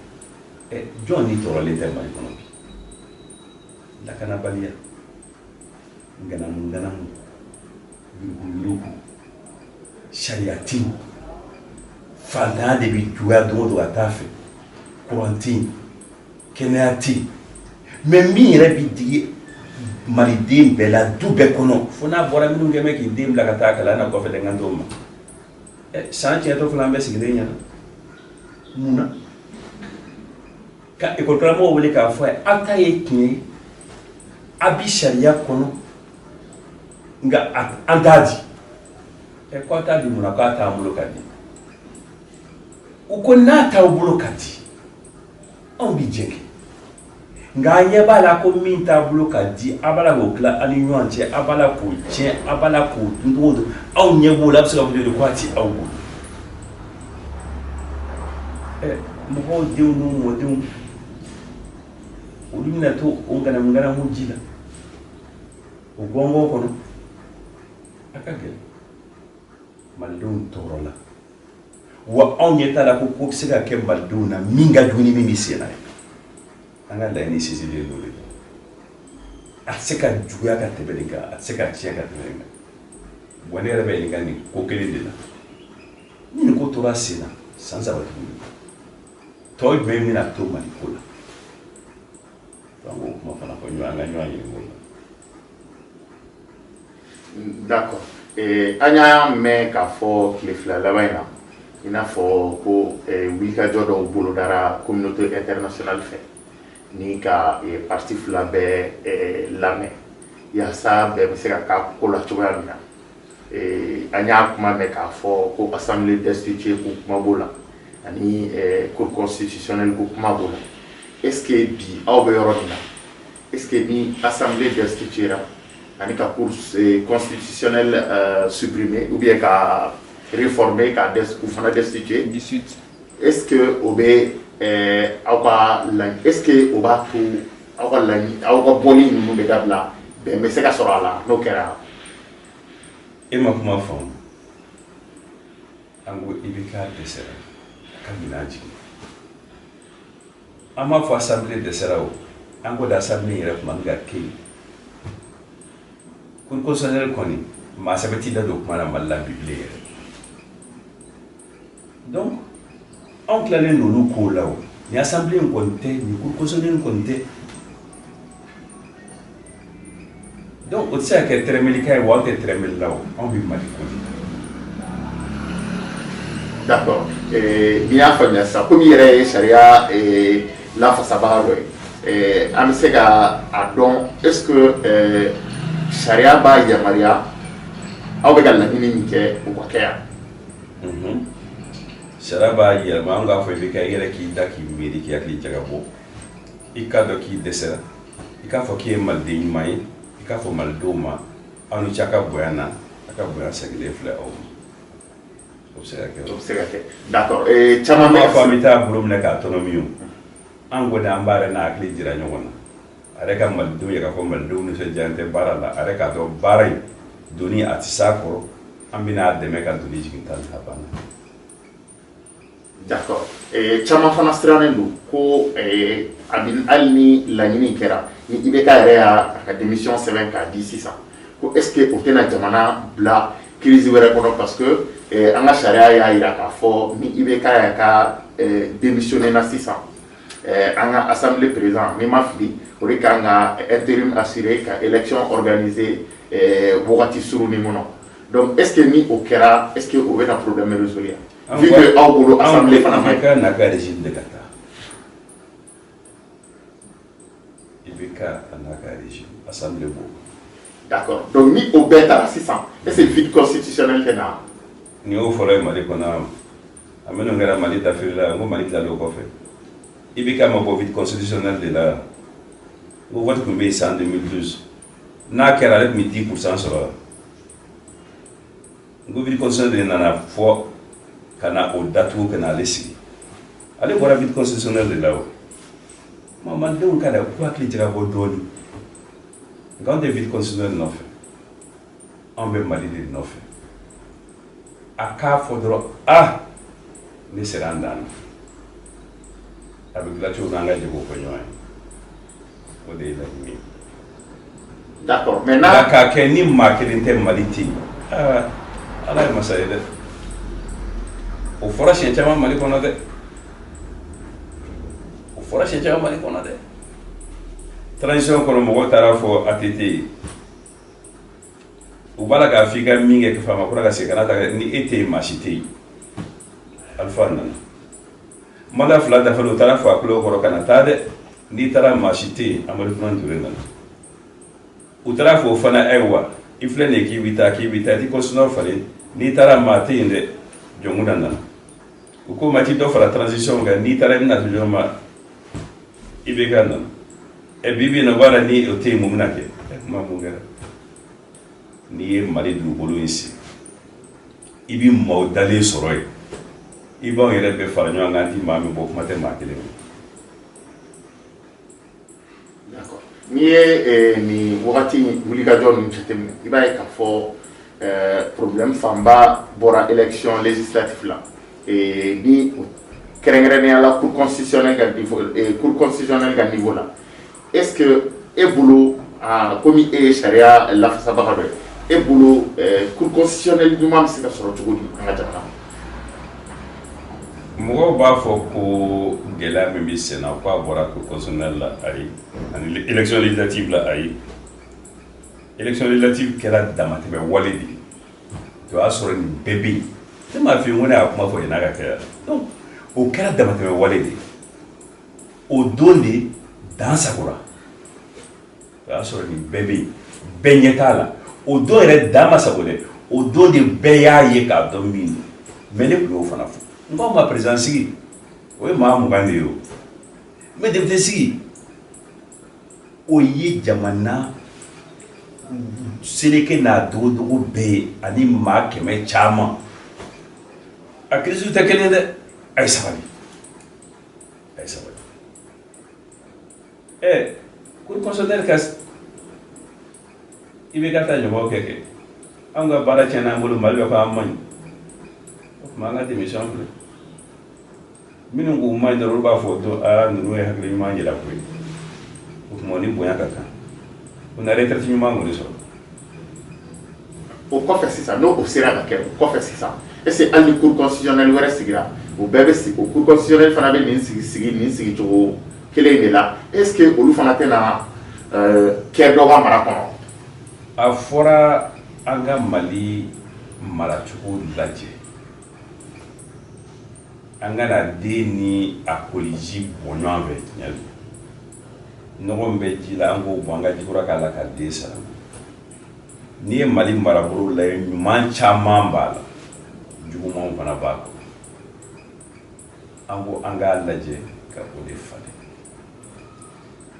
Jɔn ni tɔɔrɔlen tɛ Mali kɔnɔ bi? Lakanabaliya, ŋanamu ŋanamu, yuruguyurugu, sariya tɛ yen, faantanya de bɛ juguya don o don ka taa fɛ, kuran tɛ yen, kɛnɛya tɛ yen. Mais min yɛrɛ bɛ digi maliden bɛɛ la, du bɛɛ kɔnɔ, fo n'a bɔra minnu kɛmɛ k'i den bila ka taa kalan na kɔfɛ dɛ, n kan t'o ma. San tiɲɛtɔ filɛ an bɛɛ sigilen ɲɛna. Mun na ka ekɔli karamɔgɔw wele k'a fɔ a ye, aw ta ye tiɲɛ ye, a bi sariya kɔnɔ, nka an t'a di. Ko a t'a di mun na? K'a t'an bolo ka di. U ko n'a t'aw bolo ka di, anw bi jɛ kɛ, nka an ɲɛ b'a la ko min t'a bolo ka di, a b'a la k'o tila aw ni ɲɔgɔn cɛ, a b'a la k'o tiɲɛ, a b'a la k'o dun cogo don, aw ɲɛ b'o la, a bɛ se ka fɔ cogo di ko a ti aw bolo? Mɔgɔw denw n'u mɔdenw, olu bɛna to o ŋanamu ŋanamu ji la, o gɔngɔn kɔnɔ. A ka gɛlɛn, malidenw tɔɔrɔ la. Wa anw ɲɛ t'a la ko ko bɛ se ka kɛ malidenw na min ka jugu ni min bɛ sen na ye. An ka laɲini sinsinlen don o de kan. A tɛ se ka juguya ka tɛmɛ nin kan, a tɛ se ka tiɲɛ ka tɛmɛ nin kan. Wa ne yɛrɛ bɛ ɲininka nin ko kelen de la: ni nin ko tora sen na san 3 tuguni, tɔ jumɛn bɛna to Mali ko la? An k'o kuma fana fɔ ɲɔgɔn, an ka ɲɔgɔn ɲininka o la. D'accord. An y'a mɛn k'a fɔ tile 2 laban in na, i n'a fɔ ko wulikajɔ dɔw bolodara communauté internationale fɛ ni ka parti fila bɛɛ lamɛn yaasa bɛɛ bɛ se ka k'a ko la cogoya min na. An y'a kuma mɛn k'a fɔ ko assemblée destituée ko kuma b'o la, ani cour constitutionnelle ko kuma b'o la. Est ce que bi aw bɛ yɔrɔ min na, est ce que ni assemblée destituée ra ani ka cour constitutionnelle supprimer ou bien ka réformer, ka u fana destituer, est ce que o bɛ aw ka est ce que o b'a to aw ka laɲini, aw ka bɔli ninnu bɛ dabila, bɛn bɛ se ka sɔrɔ a la n'o kɛra? E ma kuma faamu. An ko IBK dɛsɛra, a ka minɛn jigin. An b'a fɔ assemblée dɛsɛra o, an ko da assemblée yɛrɛ tun man ka kɛ yen. Cour constitutionnelle kɔni, maa sɛbɛn t'i da don kuma na Mali la bi bilen yɛrɛ. Donc anw tilalen don olu kow la. O ni assemblée in kɔni tɛ, ni cour constitutionnelle kɔni tɛ. Donc o tɛ se ka kɛ tɛrɛmɛlikan ye wa, anw tɛ tɛrɛmɛli la o, anw bɛ Mali ko de la. D'accord. N'i y'a faamuya sisan, komi i yɛrɛ ye sariya lafasabaga dɔ ye, an bɛ se ka a dɔn, est ce que sariya b'a yamaruya aw bɛ ka laɲini min kɛ, o ka kɛ yan? Sariya b'a yɛlɛma. An k'a fɔ i bɛ kɛ i yɛrɛ k'i da k'i miiri, k'i hakili jagabɔ, i k'a dɔn k'i dɛsɛra, i k'a fɔ k'i ye maliden ɲuman ye, i k'a fɔ malidenw ma aw ni ce a ka bonya na, a ka bonya seginnen filɛ aw ma. O bɛ se ka kɛ. O bɛ se ka kɛ, d'accord. Caman b'a fɔ an bɛ taa bolo minɛ k'a tɔnɔmi. O an kɔni, an b'a yɛrɛ n'a hakili jira ɲɔgɔn na, a yɛrɛ ka malidenw ye k'a fɔ malidenw nisɔndiyalen tɛ baara la, a yɛrɛ k'a dɔn baara in doni a tɛ s'a kɔrɔ, an bɛna a dɛmɛ ka doni jigin tan a banna. D'accord. Caman fana sirannen don ko a bɛ hali ni laɲini kɛra, ni IBK yɛrɛ y'a ka démission sɛbɛn k'a di sisan, ko est ce que o tɛna jamana bila crise wɛrɛ kɔnɔ? Parce que an ka sariya y'a jira k'a fɔ ni IBK y'a ka démissionné na sisan, an ka assemblée président, ni ma fili, o de kan ka intérim assurer ka élection organiser wagati surunin kɔnɔ. Donc est ce que ni o kɛra, est ce que o bɛna problème résoudre, vu que aw bolo assemblée fana ma ɲi? IBK n'a ka régime de ka taa, IBK n'a ka régime, assemblée b'o. D'accord. Donc ni o bɛɛ taara sisan, est ce que vide constitutionnel tɛ na? Nin y'o fɔlɔ ye Mali kɔnɔ. A minnu kɛra Mali dafiri la, n ko Mali tilal'o kɔfɛ. IBK ma bɔ vide constitutionnel de la. N ko vote tun bɛ yen san 2012, n'a kɛra ale tun bɛ 10% sɔrɔ. N ko vide constitutionnel de nana fɔ ka na o datugu, ka na ale sigi. Ale bɔra vide constitutionnel de la. O ma malidenw ka da k'u hakili jagabɔ dɔɔnin. Nka anw tɛ vide constitutionnel nɔfɛ, anw bɛ Mali de nɔfɛ. A k'a fɔ dɔrɔn, ah, ne sera an dan na, a bɛ dilan cogo min, an ka jɛ k'o fɔ ɲɔgɔn ye, o de ye laɲini ye. D'accord, maintenant. Nka k'a kɛ ni maa kelen tɛ, Mali tɛ yen, aa, Ala ye masa ye dɛ. O fɔra siɲɛ caman Mali kɔnɔ dɛ, o fɔra siɲɛ caman Mali kɔnɔ dɛ. Transition kɔnɔ, mɔgɔw taara fɔ ATT ye, u b'a la k'a fɔ i ka min kɛ faama kura ka segin ka na ta, ni e tɛ yen, maa si tɛ yen. Alpha nana, mandat 2 dafalen, u taara fɔ a kulo kɔrɔ, kana taa dɛ, n'i taara maa si tɛ yen. Amadu Tumani Ture nana, u taara fɔ o fana, ayiwa, i filɛ nin ye, k'i bɛ taa, k'i bɛ taa, i tɛ constitution falen, n'i taara maa tɛ yen dɛ. Jɔnkunda nana, u ko ma ti dɔ fara transition kan, n'i taara i bɛna to jɔn ma? IBK nana. Ɛ, bi bi in na, u b'a la ni o tɛ yen, mun bɛna kɛ? Ɛ, kuma mun kɛra? N'i ye Mali dugukolo in sigi, i bɛ maaw dalen sɔrɔ yen. I b'anw yɛrɛ bɛɛ fara ɲɔgɔn kan, an ti maa min bɔ, kuma tɛ maa kelen ma. D'accord. N'i ye nin wagati wulikajɔ ninnu jateminɛ, i b'a ye k'a fɔ problème fanba bɔra élection législative la, ni kɛrɛnkɛrɛnnenya la cour constitutionnelle ka niveau, cour constitutionnelle ka niveau la. Est ce que e bolo, komi e ye sariya lafasabaga dɔ ye, e bolo cour constitutionnelle ɲuman bɛ se ka sɔrɔ cogo di an ka jamana kɔnɔ? Mɔgɔw b'a fɔ ko gɛlɛya min bɛ sen na, k'a bɔra cour constitutionnelle la. Ayi, ani élection législative la, ayi. Élection législative kɛra damatɛmɛ wale de ye. O y'a sɔrɔ nin bɛɛ bɛ yen. Ne m'a f'i ye ko ne y'a kuma fɔ yan'a ka kɛ. Donc o kɛra damatɛmɛ wale de ye. O don de dan sagora. O y'a sɔrɔ nin bɛɛ bɛ yen, bɛɛ ɲɛ t'a la. O don yɛrɛ dan ma sago dɛ, o don de bɛɛ y'a ye k'a dɔn min don. Mais ne tun y'o fana fɔ n k'aw ma, président sigi, o ye maa 20 de ye. O mais député sigi, o ye jamana seleke n'a dogodogo bɛɛ ye, ani maa 100 caman. A kirisiw tɛ kelen dɛ. A ye sabali, a ye sabali. Ɛ, cour constitutionnelle ka i bɛ ka taa ɲɔgɔn kɛ, anw ka baara tiɲɛna an bolo. Mali bɛ ko an man ɲi, o tuma an ka démission filɛ. Minnu k'u man ɲi dɔrɔn, olu b'a fɔ don aa, ninnu ye hakili ɲuman jira koyi. O tuma o ni bonya ka kan, o na retraite ɲuman kɔni sɔrɔ. O kɔfɛ sisan, n'o o sera ka kɛ, o kɔfɛ sisan, est ce que hali ni cour constitutionnelle wɛrɛ sigira, o bɛɛ bɛ sigi, o cour constitutionnelle fana bɛ nin sigi sigi nin sigicogo kelen de la, est ce que olu fana tɛna kɛ dɔ ka mara kɔnɔ? A fɔra an ka Mali maracogo lajɛ, an ka na den ni a koliji bɔ ɲɔgɔn fɛ. Tiɲɛ don, nɔgɔ min bɛ ji la, an k'o bɔ, an ka jikura k'a la ka den sara. N'i ye Mali marabolo lajɛ, ɲuman caman b'a la, jugumanw fana b'a kɔnɔ. An ko an k'a lajɛ ka o de falen.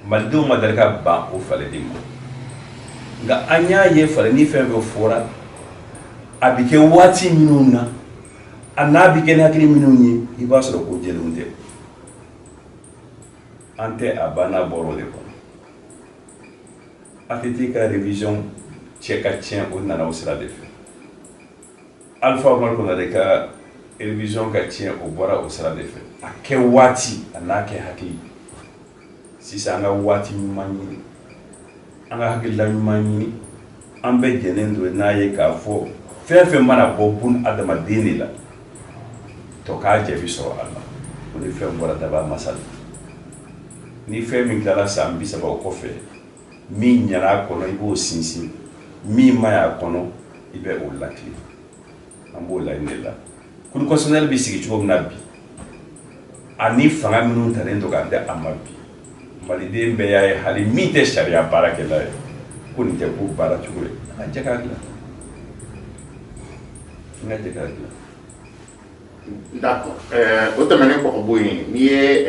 Malidenw ma deli ka ban o falenni ma, nka an y'a ye falenni fɛn fɛn fɔra, a bɛ kɛ waati minnu na, a n'a bɛ kɛ ni hakili minnu ye, i b'a sɔrɔ ko jɛlenw tɛ. An tɛ a banna bɔra o de kɔnɔ. ATT ka révision cɛ ka tiɲɛ, o nana o sira de fɛ. Alpha Oumar Konaré ka révision ka tiɲɛ, o bɔra o sira de fɛ. A kɛ waati, a n'a kɛ hakili. Sisan an ka waati ɲuman ɲini, an ka hakilila ɲuman ɲini. An bɛɛ jɛnen don n'a ye k'a fɔ fɛn fɛn mana bɔ bun adamaden de la, tɔ k'a jaabi sɔrɔ a la, o ni fɛn bɔra daba masa la. Ni fɛn min tilala san 30 o kɔfɛ, min ɲɛna a kɔnɔ, i b'o sinsin, min ma ɲi a kɔnɔ, i bɛ o lakile. An b'o laɲini de la. Cour constitutionnelle bɛ sigi cogo min na bi, ani fanga minnu talen don k'a di a ma bi, maliden bɛɛ y'a ye, hali min tɛ sariya baarakɛla ye, ko nin tɛ ko baara cogo ye. An ka jɛ k'a dilan, an ka jɛ k'a dilan. D'accord. O tɛmɛnen kɔ ka bɔ yen, n'i ye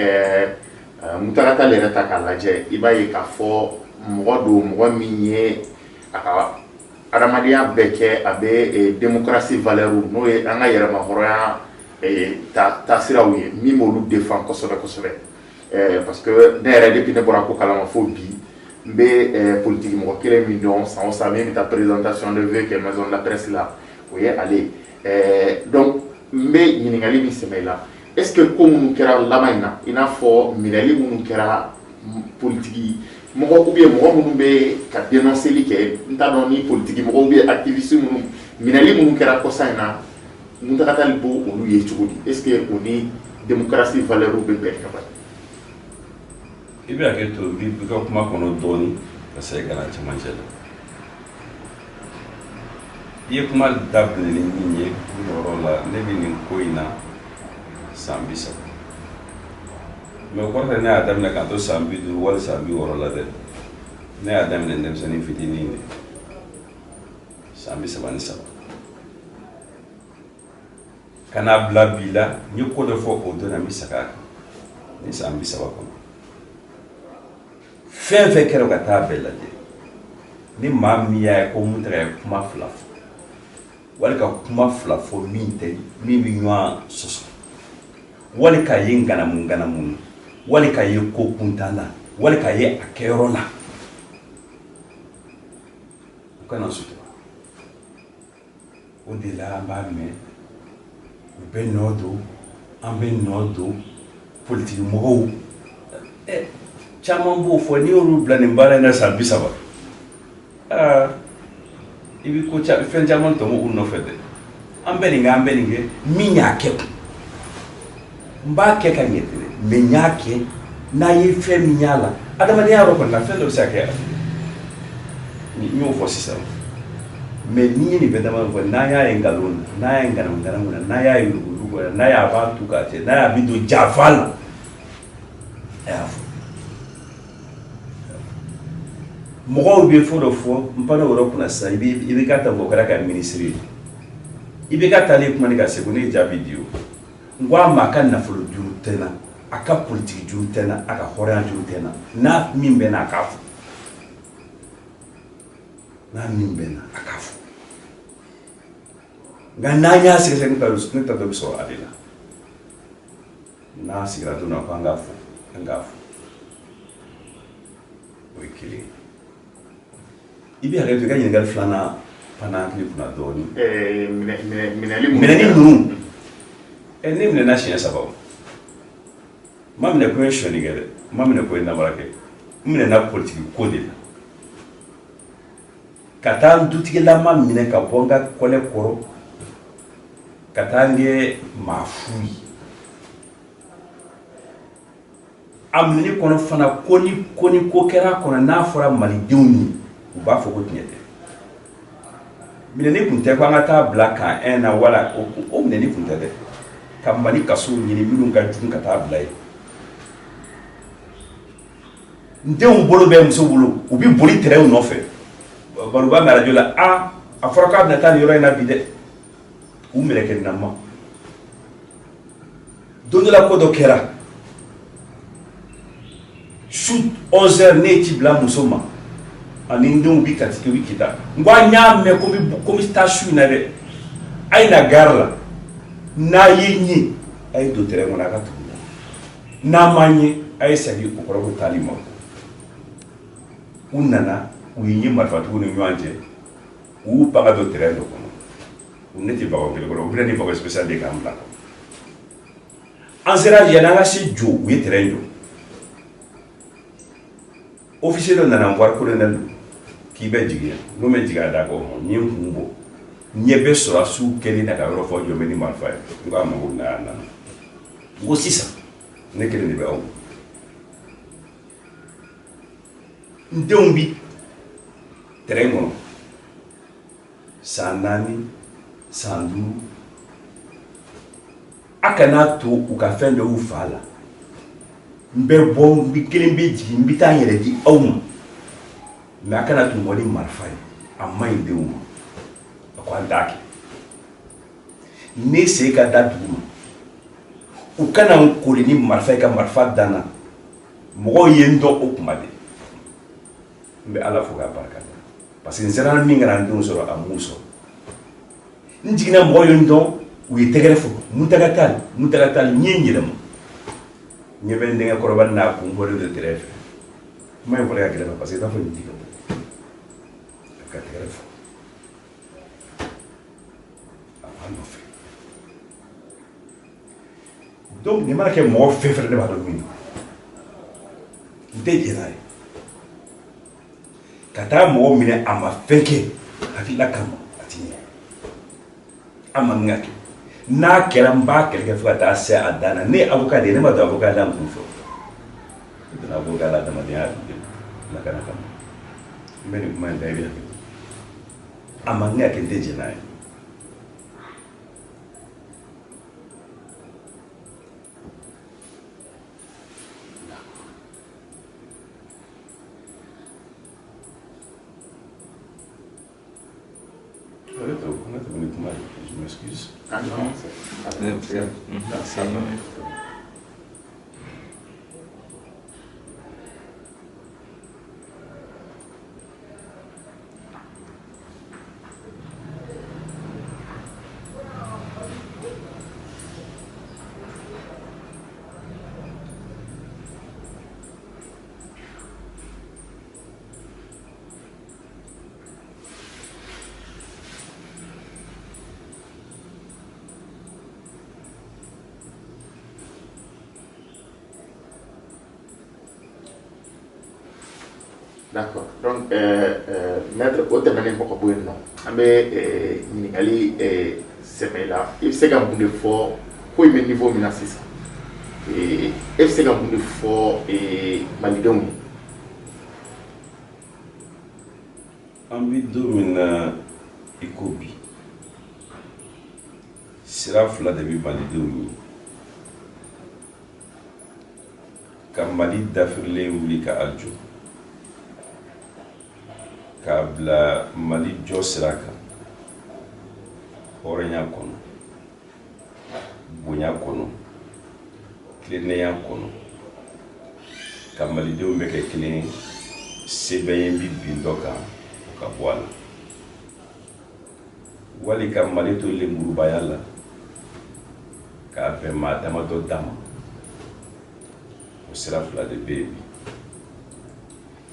Mountaga Tall yɛrɛ ta k'a lajɛ, i b'a ye k'a fɔ mɔgɔ don, mɔgɔ min ye a ka adamadenya bɛɛ kɛ a bɛ démocratie valeur, n'o ye an ka yɛrɛmahɔrɔnya taasiraw ye, min b'olu défend kosɛbɛ kosɛbɛ. Parce que ne yɛrɛ, depuis ne bɔra ko kalama fo bi, n bɛ politique mɔgɔ kelen min dɔn, san o san min bɛ taa présentation de vœux kɛ maison de la presse la, o ye ale ye. Donc n bɛ ɲininkali min sɛmɛ i la, est ce que ko minnu kɛra laban in na, i n'a fɔ minɛli minnu kɛra politique mɔgɔ ou bien mɔgɔ minnu bɛ ka dénoncer kɛ, n t'a dɔn ni politique mɔgɔw ou bien activiste minnu, minɛli minnu kɛra kɔsa in na, Mountaga Tall b'o olu ye cogo di? Est ce que o ni démocratie valeur bɛ bɛn ɲɔgɔn ye? I bɛ hakɛ to, n b'i ka kuma kɔnɔ dɔɔnin ka segin ka na cɛmancɛ la. I ye kuma daminɛ ni min ye nin yɔrɔ la, ne bɛ nin ko in na san 30, mais o kɔrɔ tɛ ne y'a daminɛ k'an to san 50 wali san 60 la dɛ. Ne y'a daminɛ denmisɛnnin fitinin de, san 33 ka n'a bila bi la. N ye ko dɔ fɔ o don na, n bɛ segin a kan. Ni san 30 kɔnɔ, fɛn fɛn kɛra, ka taa bɛɛ lajɛ, ni maa min y'a ye ko Mountaga ye kuma fila fɔ, wali ka kuma fila fɔ min tɛ min bɛ ɲɔgɔn sɔsɔ. Wali k'a ye ŋanamu ŋanamu na, wali k'a ye ko kuntan na, wali k'a ye a kɛyɔrɔ la, u kana sutura. O de la an b'a mɛn, u bɛ nɔ don, an bɛ nɔ don. Politiki mɔgɔw caman b'o fɔ. N'i y'olu bila nin baara in na san 30, aa, i bɛ ko fɛn caman tɔmɔ u nɔfɛ dɛ. An bɛ nin kɛ, an bɛ nin kɛ, min y'a kɛ kun, n b'a kɛ ka ɲɛ dɛ, mais n y'a kɛ n'a ye fɛn min y'a la, adamadenya yɔrɔ kɔni na, fɛn dɔ bɛ se ka kɛ. N y'o fɔ sisan. Mais n'i ye nin fɛn dama fɔ, n'an y'a ye nkalon na, n'an y'a ye ŋanamu ŋanamu na, n'an y'a ye yuruguyurugu la, n'a y'a b'a tu k'a cɛ, n'a y'a bɛ don janfa la, a y'a fɔ. Mɔgɔw bɛ fɔ dɔ fɔ, n panna o yɔrɔ kunna sisan. I bɛ ka ta fɔ, o kɛra ka minisiri ye. I bɛ ka taalen kuma ni ka segu, ne ye jaabi di. O n ko a ma, a ka nafolo juru tɛ n na, a ka politiki juru tɛ n na, a ka hɔrɔnya juru tɛ n na. N'a min bɛ n na, a k'a fɔ. N'a min bɛ n na, a k'a fɔ. Nka n'an y'a sɛgɛsɛgɛ, ne ta dɔ bɛ sɔrɔ ale la. N'a sigira don na ko an k'a fɔ, an k'a fɔ. O ye kelen ye. I bɛ hakɛ to, i ka ɲininkali filanan panna hakili kunna dɔɔnin. Minɛli. Minɛni ninnu, ne minɛna siɲɛ saba. O ma minɛ ko n ye sonyɛni kɛ dɛ, n ma minɛ ko n ye namara kɛ. N minɛna politiki ko de la, ka taa n dutigilama minɛ ka bɔ n ka kɔlɛ kɔrɔ, ka taa n kɛ maa fu ye. A minɛni kɔnɔ fana, ko ni ko kɛra a kɔnɔ, n'a fɔra malidenw ye, u b'a fɔ ko tiɲɛ tɛ. Minɛni kun tɛ ko an ka taa bila camp 1 na wala o minɛni kun tɛ dɛ. Ka Mali kasow ɲini minnu ka jugu, ka taa bila yen. N denw bolo bɛ muso bolo, u bɛ boli tɛrɛnw nɔfɛ. Baro b'a mɛn arajo la, a a fɔra k'a bɛna taa nin yɔrɔ in na bi dɛ. U minɛ kɛ nama. Don dɔ la, ko dɔ kɛra su 11 heures, ne ye ci bila muso ma ani n denw bi Kati, bi Kita. N ko an y'a mɛn ko n bɛ taa su in na dɛ, a ye na gare la. N'a ye n ye, a ye don tɛrɛn kɔnɔ, a ka tugu n na. N'a ma n ye, a ye segin. O kɔrɔ ko taali ma. U nana, u ye n ye marifatigiw ni ɲɔgɔn cɛ, u y'u pan ka don tɛrɛn dɔ kɔnɔ. U ne tɛ wagon kelen kɔnɔ, u bɛna ni wagon spécial de k'an bila kɔnɔ. An sera yanni an ka se Jo, u ye tɛrɛn jɔ. Officier dɔ nana n voir, colonel don, k'i bɛ jigin yan. N ko n bɛ jigin. A da ko hɔn, n ye n kun bɔ, n ɲɛ bɛ sɔrɔdasiw kɛlen na ka yɔrɔ fɔ, jɔ bɛ ni marifa ye. N ko a ma ko n'a nana, n ko sisan ne kelen de bɛ aw, n denw bi tɛrɛn kɔnɔ san 4, san 5. A kana to u ka fɛn dɔ y'u fa la. N bɛ bɔ, n bɛ kelen bɛ jigin, n bɛ taa n yɛrɛ di aw ma, mais a kana tun bɔ ni marifa ye, a man ɲi denw ma. A ko an t'a kɛ. Ne sen ka da dugu ma, u kana n kori ni marifa ye, ka marifa da n na. Mɔgɔw ye n dɔn o kuma de. N bɛ Ala fo k'a barika da, parce que n sera min kana n denw sɔrɔ, a m'u sɔrɔ. N jiginna, mɔgɔw ye n dɔn, u ye tɛgɛrɛ fɔ: Mountaga Tall, Mountaga Tall. N ye n yɛlɛma, n ɲɛ bɛ n denkɛ kɔrɔba n'a kun bɔlen don tɛrɛ fɛ. Kuma in fɔra ka gɛlɛn ma, parce que i b'a fɔ nin ji ka bɔ a ka tɛgɛrɛ fɔ a b'a nɔfɛ. Donc nin mana kɛ mɔgɔ fɛn fɛn, ne b'a dɔn min n tɛ jɛn n'a ye ka taa mɔgɔ minɛ a ma fɛn kɛ hakilila kama, a ti ɲɛ. A man kan ka kɛ. N'a kɛra, n b'a kɛlɛ kɛ fo ka taa se a dan na. Ne ye avocat de ye, ne ma don avocat la n kun fɛ. Ne donna avocat la adamadenya lakana kama. N bɛ nin kuma in ta, i bɛ hakili, a man kan ka kɛ, n tɛ jɛn n'a ye. Je m'excuse. Ah non, c'est D'accord. Donc, maître, o tɛmɛnen kɔ ka bɔ yen nɔ, an bɛ ɲininkali sɛmɛ i la. I bɛ se ka mun de fɔ ko in bɛ niveau min na sisan? E bɛ se ka mun de fɔ malidenw ye? An bɛ don min na i ko bi, sira fila de bɛ malidenw ye: ka Mali dafirilen wuli ka a jɔ, k'a bila Mali jɔ sira kan, hɔrɔnya kɔnɔ, bonya kɔnɔ, tilennenya kɔnɔ, ka malidenw bɛɛ kɛ kelen ye, se bɛ ye bi bin dɔ kan o ka bɔ a la, wali ka Mali to lenburubaya la k'a bɛn maa damadɔ da ma. O sira fila de bɛ yen bi.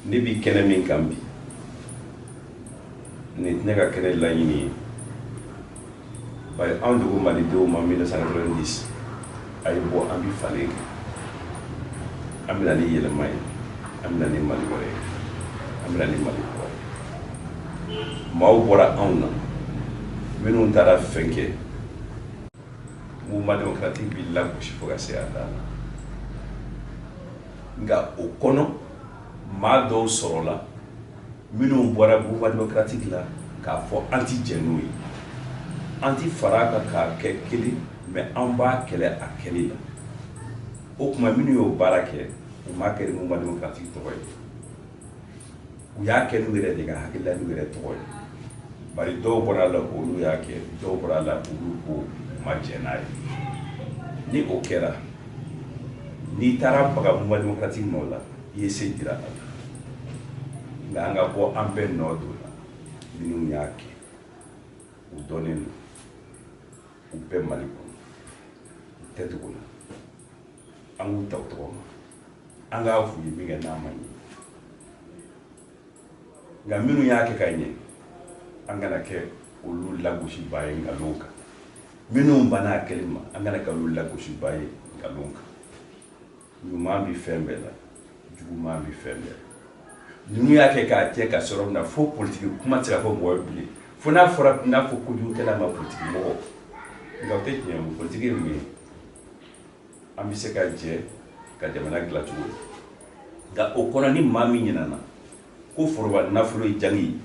Ne bi kɛnɛ min kan bi, nin tɛ ne ka kɛnɛ laɲini ye, bari anw de ko malidenw ma 1990, a ye bɔ, an bi falen kɛ, an bɛna ni yɛlɛma ye, an bɛna ni Mali wɛrɛ ye, an bɛna ni Mali kura ye. Maaw bɔra anw na minnu taara fɛn kɛ, mouvement démocratique bi lagosi fo ka se a dan na. Nka o kɔnɔ, maa dɔw sɔrɔla minnu bɔra mouvement démocratique la k'a fɔ an ti jɛn n'o ye, an ti fara a kan k'a kɛ kelen, mais an b'a kɛlɛ a kɛli la. O tuma, minnu y'o baara kɛ, u m'a kɛ ni mouvement démocratique tɔgɔ ye, u y'a kɛ n'u yɛrɛ de ka hakilila n'u yɛrɛ tɔgɔ ye. Bari dɔw bɔra a la, olu y'a kɛ, dɔw bɔra a la, olu ko u ma jɛn n'a ye. Ni o kɛra, n'i taara baga mouvement démocratique ma o la, i ye se jira a la. Nka an ka bɔ, an bɛɛ nɔ don la. Minnu y'a kɛ, u dɔnnen don, u bɛɛ Mali kɔnɔ, u tɛ dogo la. An k'u ta u tɔgɔ ma, an k'a f'u ye min kɛ n'a ma ɲɛ. Nka minnu y'a kɛ ka ɲɛ, an kana kɛ olu lagosibaa ye nkalon kan. Minnu banna a kɛli ma, an kana kɛ olu lagosibaa ye nkalon kan. Ɲuman bɛ fɛn bɛɛ la, juguman bɛ fɛn bɛɛ la. Ninnu y'a kɛ k'a tiɲɛ ka sɔrɔ min na, fo politiki kuma tɛ se ka fɔ mɔgɔ ye bilen, fo n'a fɔra n'a fɔ kojugukɛla ma politiki mɔgɔ. Nka o tɛ tiɲɛ ye. Politiki ye mun ye? An bɛ se ka jɛ ka jamana dilan cogo di? Nka o kɔnɔ, ni maa min ɲinana ko foroba nafolo ye jangi ye,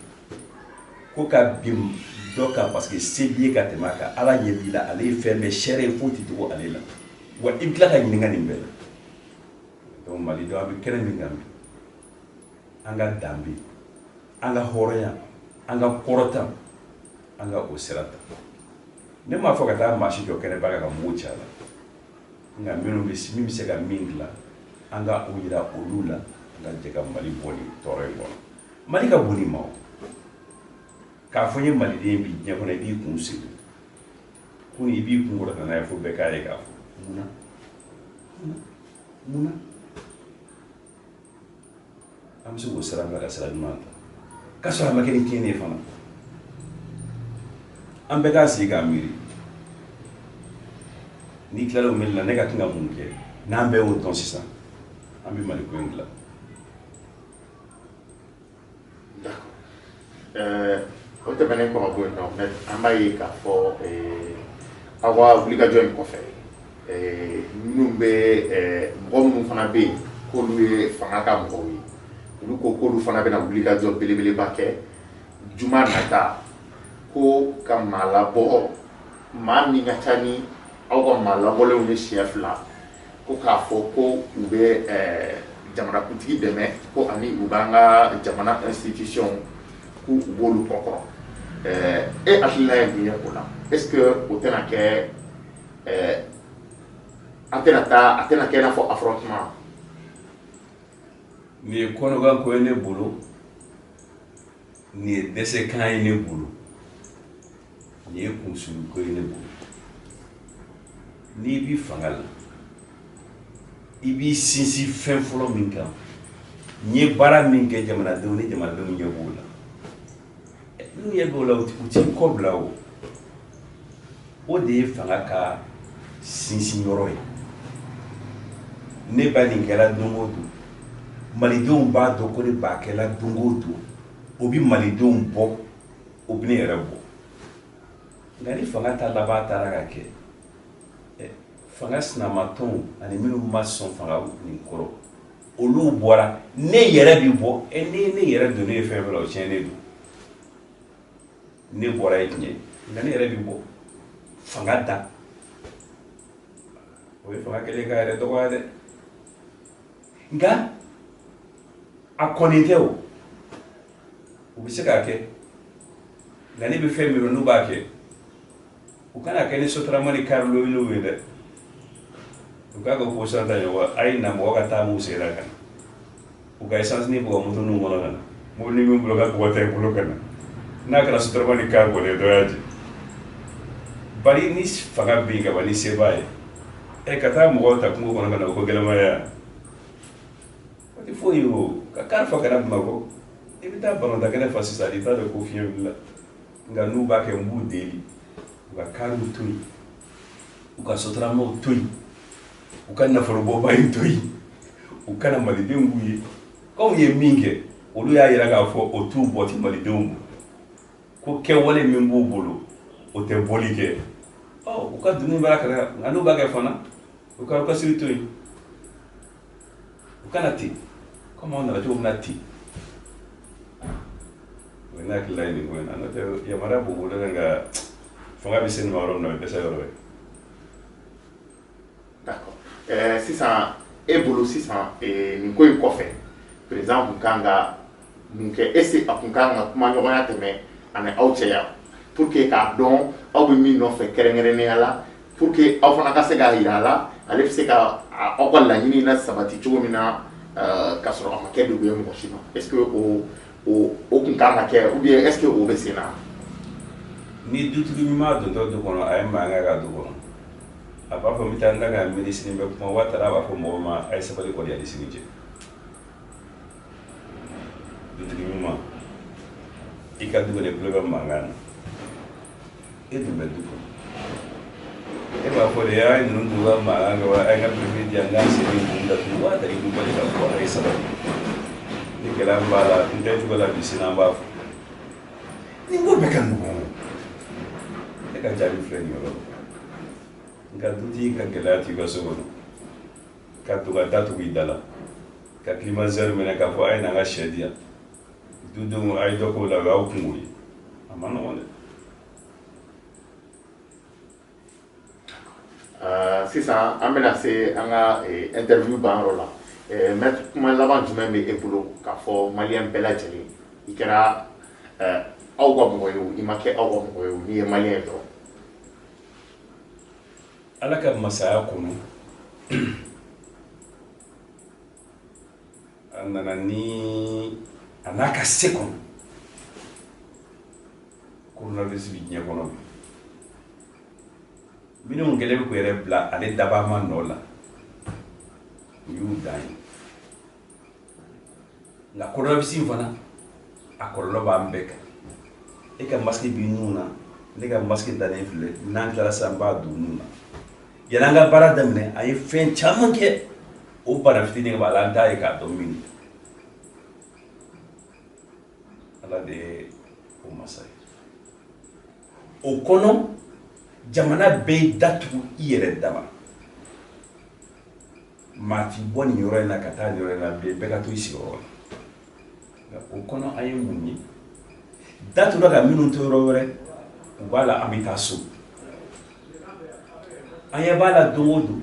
ko ka bin dɔ kan parce que se b'i ye ka tɛmɛ a kan, Ala ɲɛ b'i la, ale ye fɛn bɛɛ seere ye, foyi tɛ dogo ale la, wa i bɛ tila ka ɲininka nin bɛɛ la. Donc malidenw, an bɛ kɛnɛ min kan bi, an ka danbe, an ka hɔrɔnya, an ka kɔrɔta, an ka o sira ta. Ne m'a fɔ ka taa maa si jɔ kɛnɛba kan ka mugu ci a la, nka minnu bɛ min bɛ se ka min dilan, an ka o yira olu la, an ka jɛ ka Mali bɔ nin tɔɔrɔ in kɔnɔ. Mali ka bon nin ma o. K'a fɔ n ye maliden bi diɲɛ kɔnɔ, i b'i kun sigi ko i b'i kun kɔrɔta n'a ye fo bɛɛ k'a ye k'a fɔ munna, munna an bɛ se k'o sira bila ka sira ɲuman ta, k'a sɔrɔ a ma kɛ ni tiɲɛni ye fana. An bɛɛ k'an sigi k'an miiri, n'i tilala o miiri la, ne ka kan ka mun kɛ? N'an bɛɛ y'o dɔn sisan, an bɛ Mali ko in dilan. D'accord. O tɛmɛnen kɔ ka bɔ yen nɔ, an b'a ye k'a fɔ aw ka wulikajɔ in kɔfɛ, minnu bɛ mɔgɔ minnu fana bɛ yen k'olu ye fanga ka mɔgɔw ye, olu ko k'olu fana bɛna wulikajɔ belebeleba kɛ juma nata, ko ka maa labɔ, maa min ka ca ni aw ka maa labɔlenw ye siɲɛ 2, ko k'a fɔ ko u bɛ jamanakuntigi dɛmɛ, ko ani u b'an ka jamana institution k'u u b'olu kɔkɔrɔ. E hakilina ye mun ye o la? Est ce que o tɛna kɛ an tɛna taa, a tɛna kɛ i n'a fɔ affrontement? Nin ye kɔnɔkan ko ye ne bolo, nin ye dɛsɛkan ye ne bolo, nin ye kunsigi ye ne bolo. N'i bi fanga la, i b'i sinsin fɛn fɔlɔ min kan, n ye baara min kɛ jamanadenw ni jamanadenw ɲɛ b'o la, n'u ɲɛ b'o la, u t'i kɔ bila. O de ye fanga ka sinsin yɔrɔ ye. Ne ba nin kɛra don o don, Malidenw b'a dɔn ko ne b'a kɛla don o don, o bɛ malidenw bɔ, o bɛ ne yɛrɛ bɔ. Nka ni fanga ta laban taara ka kɛ fanga sinamatɔnw ani minnu ma sɔn fanga nin kɔrɔ, olu bɔra, ne yɛrɛ bi bɔ. Ne ne yɛrɛ donnen ye fɛn fɛn la, o tiɲɛnen don. Ne bɔra ye tiɲɛ, nka ne yɛrɛ bi bɔ fanga da, o ye fanga kɛlen k'a yɛrɛ dɔgɔya dɛ. Nka a kɔni tɛ, o u bɛ se k'a kɛ. Nka ne bɛ fɛn min n'u b'a kɛ, u kana kɛ ni Sotrama ni car loyelenw ye dɛ. U k'a kɛ opposition ta ɲɔgɔn, a ye na mɔgɔ ka taa m'u sen na ka na, u ka essence ni bɔgɔ moto kɔnɔ ka na, mobili min bolo ka bɔgɔ ta i bolo ka na. N'a kɛra Sotrama ni car kɔni ye, dɔ y'a jɛ. Bari ni fanga bɛ yen ka ban, ni se b'a ye, ɛ ka taa mɔgɔw ta kungo kɔnɔ ka na, o ko gɛlɛnmaya o tɛ foyi ye. O ka car fa ka na Bamakɔ, i bɛ taa balontan kɛnɛ fa sisan, i t'a dɔn ko fiɲɛ wulila. Nka n'u b'a kɛ, n b'u deli, u ka kariw to yen, u ka Sotramaw to yen, u ka nafolobɔba in to yen, u kana malidenw k'u ye k'anw ye min kɛ. Olu y'a yira k'a fɔ o t'u bɔ, ti malidenw bɔ, ko kɛwale min b'u bolo, o tɛ bɔli kɛ. Ɔ u ka dumuni baara kɛra. Nka n'u b'a kɛ fana, u ka orchestre to yen, u kana ten komi anw nana cogo min na ten. O ye ne hakilila ye nin ko in na. N'o tɛ, yamaruya b'u bolo dɛ, nka fanga bɛ se nin ma yɔrɔ min na, o ye dɛsɛ yɔrɔ ye. D'accord. Sisan e bolo sisan, nin ko in kɔfɛ, président kun kan ka mun kɛ? Est ce que a kun kan ka kumaɲɔgɔnya tɛmɛ ani aw cɛ yan pour que k'a dɔn aw bɛ min nɔfɛ kɛrɛnkɛrɛnnenya la, pour que aw fana ka se k'a yira a la, ale bɛ se ka aw ka laɲini na sabati cogo min na, ka sɔrɔ a ma kɛ degun ye mɔgɔ si ma? Est ce que o kun kan ka kɛ, ou bien est ce que o bɛ sen na? Ni dutigi ɲuman dontɔ du kɔnɔ, a ye mankan ka du kɔnɔ, a b'a fɔ n bɛ taa n da ka miiri, sini bɛ kuma. Waati a b'a fɔ mɔgɔw ma a ye sabali kɔni yanni sini cɛ. Dutigi ɲuman, i ka du kɔnɔ, i tulo bɛ mankan na, e dun bɛ du kɔnɔ, e b'a fɔ de a ye ninnu dun ka mankan kɛ wa, a ye n ka birifini di yan, n k'an sen ni kun datugu. Waati i bɛ bali ka fɔ a ye sabali, ni gɛlɛya min b'a la, n tɛ cogo la bi, sini an b'a fɔ. Nin ko bɛɛ ka nɔgɔn. Ne ka jaabi filɛ nin yɔrɔ la. Nka dutigi ka gɛlɛya t'i ka so kɔnɔ, ka don ka da tugu i da la, ka climatiseur minɛ k'a fɔ a ye n'an ka sɛ di yan, dudenw a ye dɔ k'o la, o y'aw kungo ye. A ma nɔgɔn dɛ. Sisan an bɛna se an ka interview banyɔrɔ la. Maître, kuma laban jumɛn bɛ e bolo k'a fɔ maliyɛn bɛɛ lajɛlen, i kɛra aw ka mɔgɔ ye o, i ma kɛ aw ka mɔgɔ ye o, n'i ye maliyɛn ye dɔrɔn? Ala ka masaya kɔnɔ, a nana ni a n'a ka se kɔnɔ. Coronavirus bɛ diɲɛ kɔnɔ bi. Minnu kɛlen bɛ k'u yɛrɛ bila ale dabama nɔ la, u y'u dan ye. Nka coronavirus in fana, a kɔlɔlɔ b'an bɛɛ kan. E ka masque b'i nun na, ne ka masque dalen filɛ, n'an tilala sisan, n b'a don nun na. Yanni an ka baara daminɛ, an ye fɛn caman kɛ. O bana fitinin b'a la, an t'a ye k'a dɔn min. Ala de ye o masa ye. O kɔnɔ, jamana bɛɛ datugu i yɛrɛ dama, maa ti bɔ nin yɔrɔ in na ka taa nin yɔrɔ in na bilen, bɛɛ ka to i sigiyɔrɔ la. Nka o kɔnɔ, an ye mun ye? Datugura ka minnu to yɔrɔ wɛrɛ, u b'a la an bɛ taa so. An ɲɛ b'a la don o don,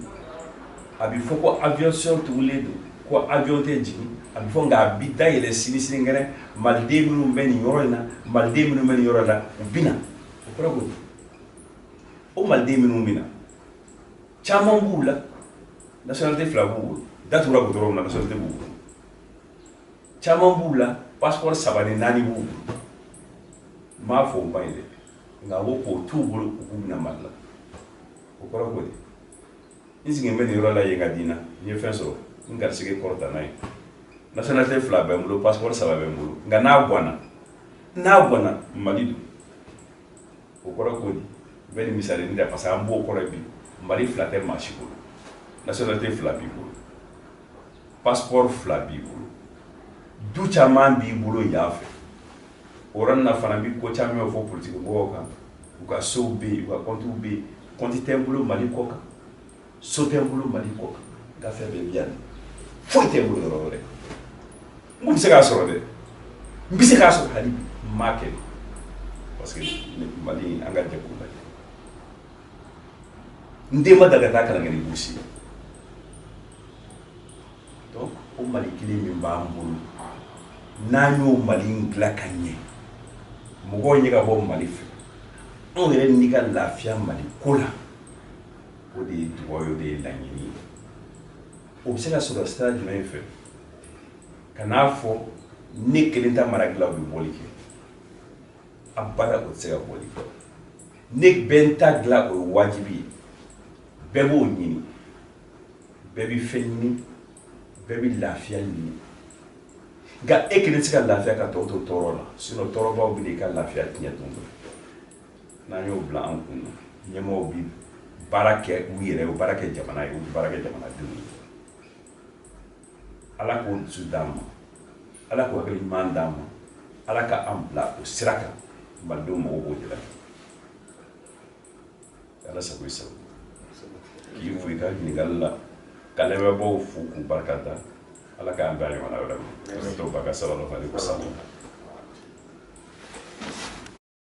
a bɛ fɔ ko aviation tugulen don, ko avion tɛ jigin. A bɛ fɔ, nka a bɛ dayɛlɛ sini, sinikɛnɛ. Maliden minnu bɛ nin yɔrɔ in na, maliden minnu bɛ nin yɔrɔ in na, u bɛ na. O kɔrɔ ko o maliden minnu bɛ na, caman b'u la, nationalité fila b'u bolo. Datugura k'u tɔɔrɔ min na, nationalité b'u bolo. Caman b'u la, passeport saba ni naani b'u bolo. N m'a fɔ o ma ɲi dɛ, nka ko k'o t'u bolo, u k'u bɛna Mali la, o kɔrɔ ko di? N sigilen bɛ nin yɔrɔ la yen ka di n na, n ye fɛn sɔrɔ, n garisɛgɛ kɔrɔta n'a ye, nationalité fila bɛ n bolo, passeport saba bɛ n bolo, nka n'a ganna, n'a ganna, Mali don. O kɔrɔ ko di? N bɛ nin misali nin ta parce que an b'o kɔrɔ bi. Mali fila tɛ maa si bolo. Nationalité fila b'i bolo, passeport fila b'i bolo. Du caman b'i bolo yan fɛ. O yɔrɔnin na fana, n bɛ ko caman fɔ politiki mɔgɔw kan. U ka sow bɛ yen, u ka kɔntiw bɛ yen. Kɔnti tɛ n bolo Mali kɔ kan, so tɛ n bolo Mali kɔ kan, n ka fɛn bɛɛ bɛ yan, foyi tɛ n bolo yɔrɔ wɛrɛ. N kun bɛ se k'a sɔrɔ dɛ, n bɛ se k'a sɔrɔ hali bi, n m'a kɛ parce que Mali, an ka jɛ k'o lajɛ. N den ma deli ka taa kalan kɛ ni bourse ye. Donc o Mali kelen min b'an bolo, n'an y'o Mali in dilan ka ɲɛ, mɔgɔw ɲɛ ka bɔ Mali fɛ, anw yɛrɛ ni ka lafiya Mali ko la, o de ye dugawu ye, o de ye laɲini ye. O bɛ se ka sɔrɔ sira jumɛn fɛ? Ka n'a fɔ ne kelen ta mara dilan, o bɛ bɔli kɛ abada, o tɛ se ka bɔli kɛ. Ne bɛ n ta dilan, o ye wajibi ye. Bɛɛ b'o ɲini, bɛɛ bɛ fɛn ɲini, bɛɛ bɛ lafiya ɲini. Nka e kelen tɛ se ka lafiya ka tɔw to tɔɔrɔ la, sinon tɔɔrɔbaw bɛ n'i ka lafiya tiɲɛ don dɔ. N'an y'o bila an kun na, ɲɛmɔgɔw bi baara kɛ u yɛrɛ ye, u baara kɛ jamana ye, u bɛ baara kɛ jamanadenw ye. Ala k'o dusu d'an ma, Ala k'o hakili ɲuman d'an ma, Ala ka an bila o sira kan. Malidenw mago b'o de la. Ala sago i sago. K'i fo i ka ɲininkali la, ka lamɛnbaaw fo k'u barika da. Ala k'an bɛn a ɲɔgɔnna wɛrɛ ma. To ba ka sallallahu alaihi wasallam.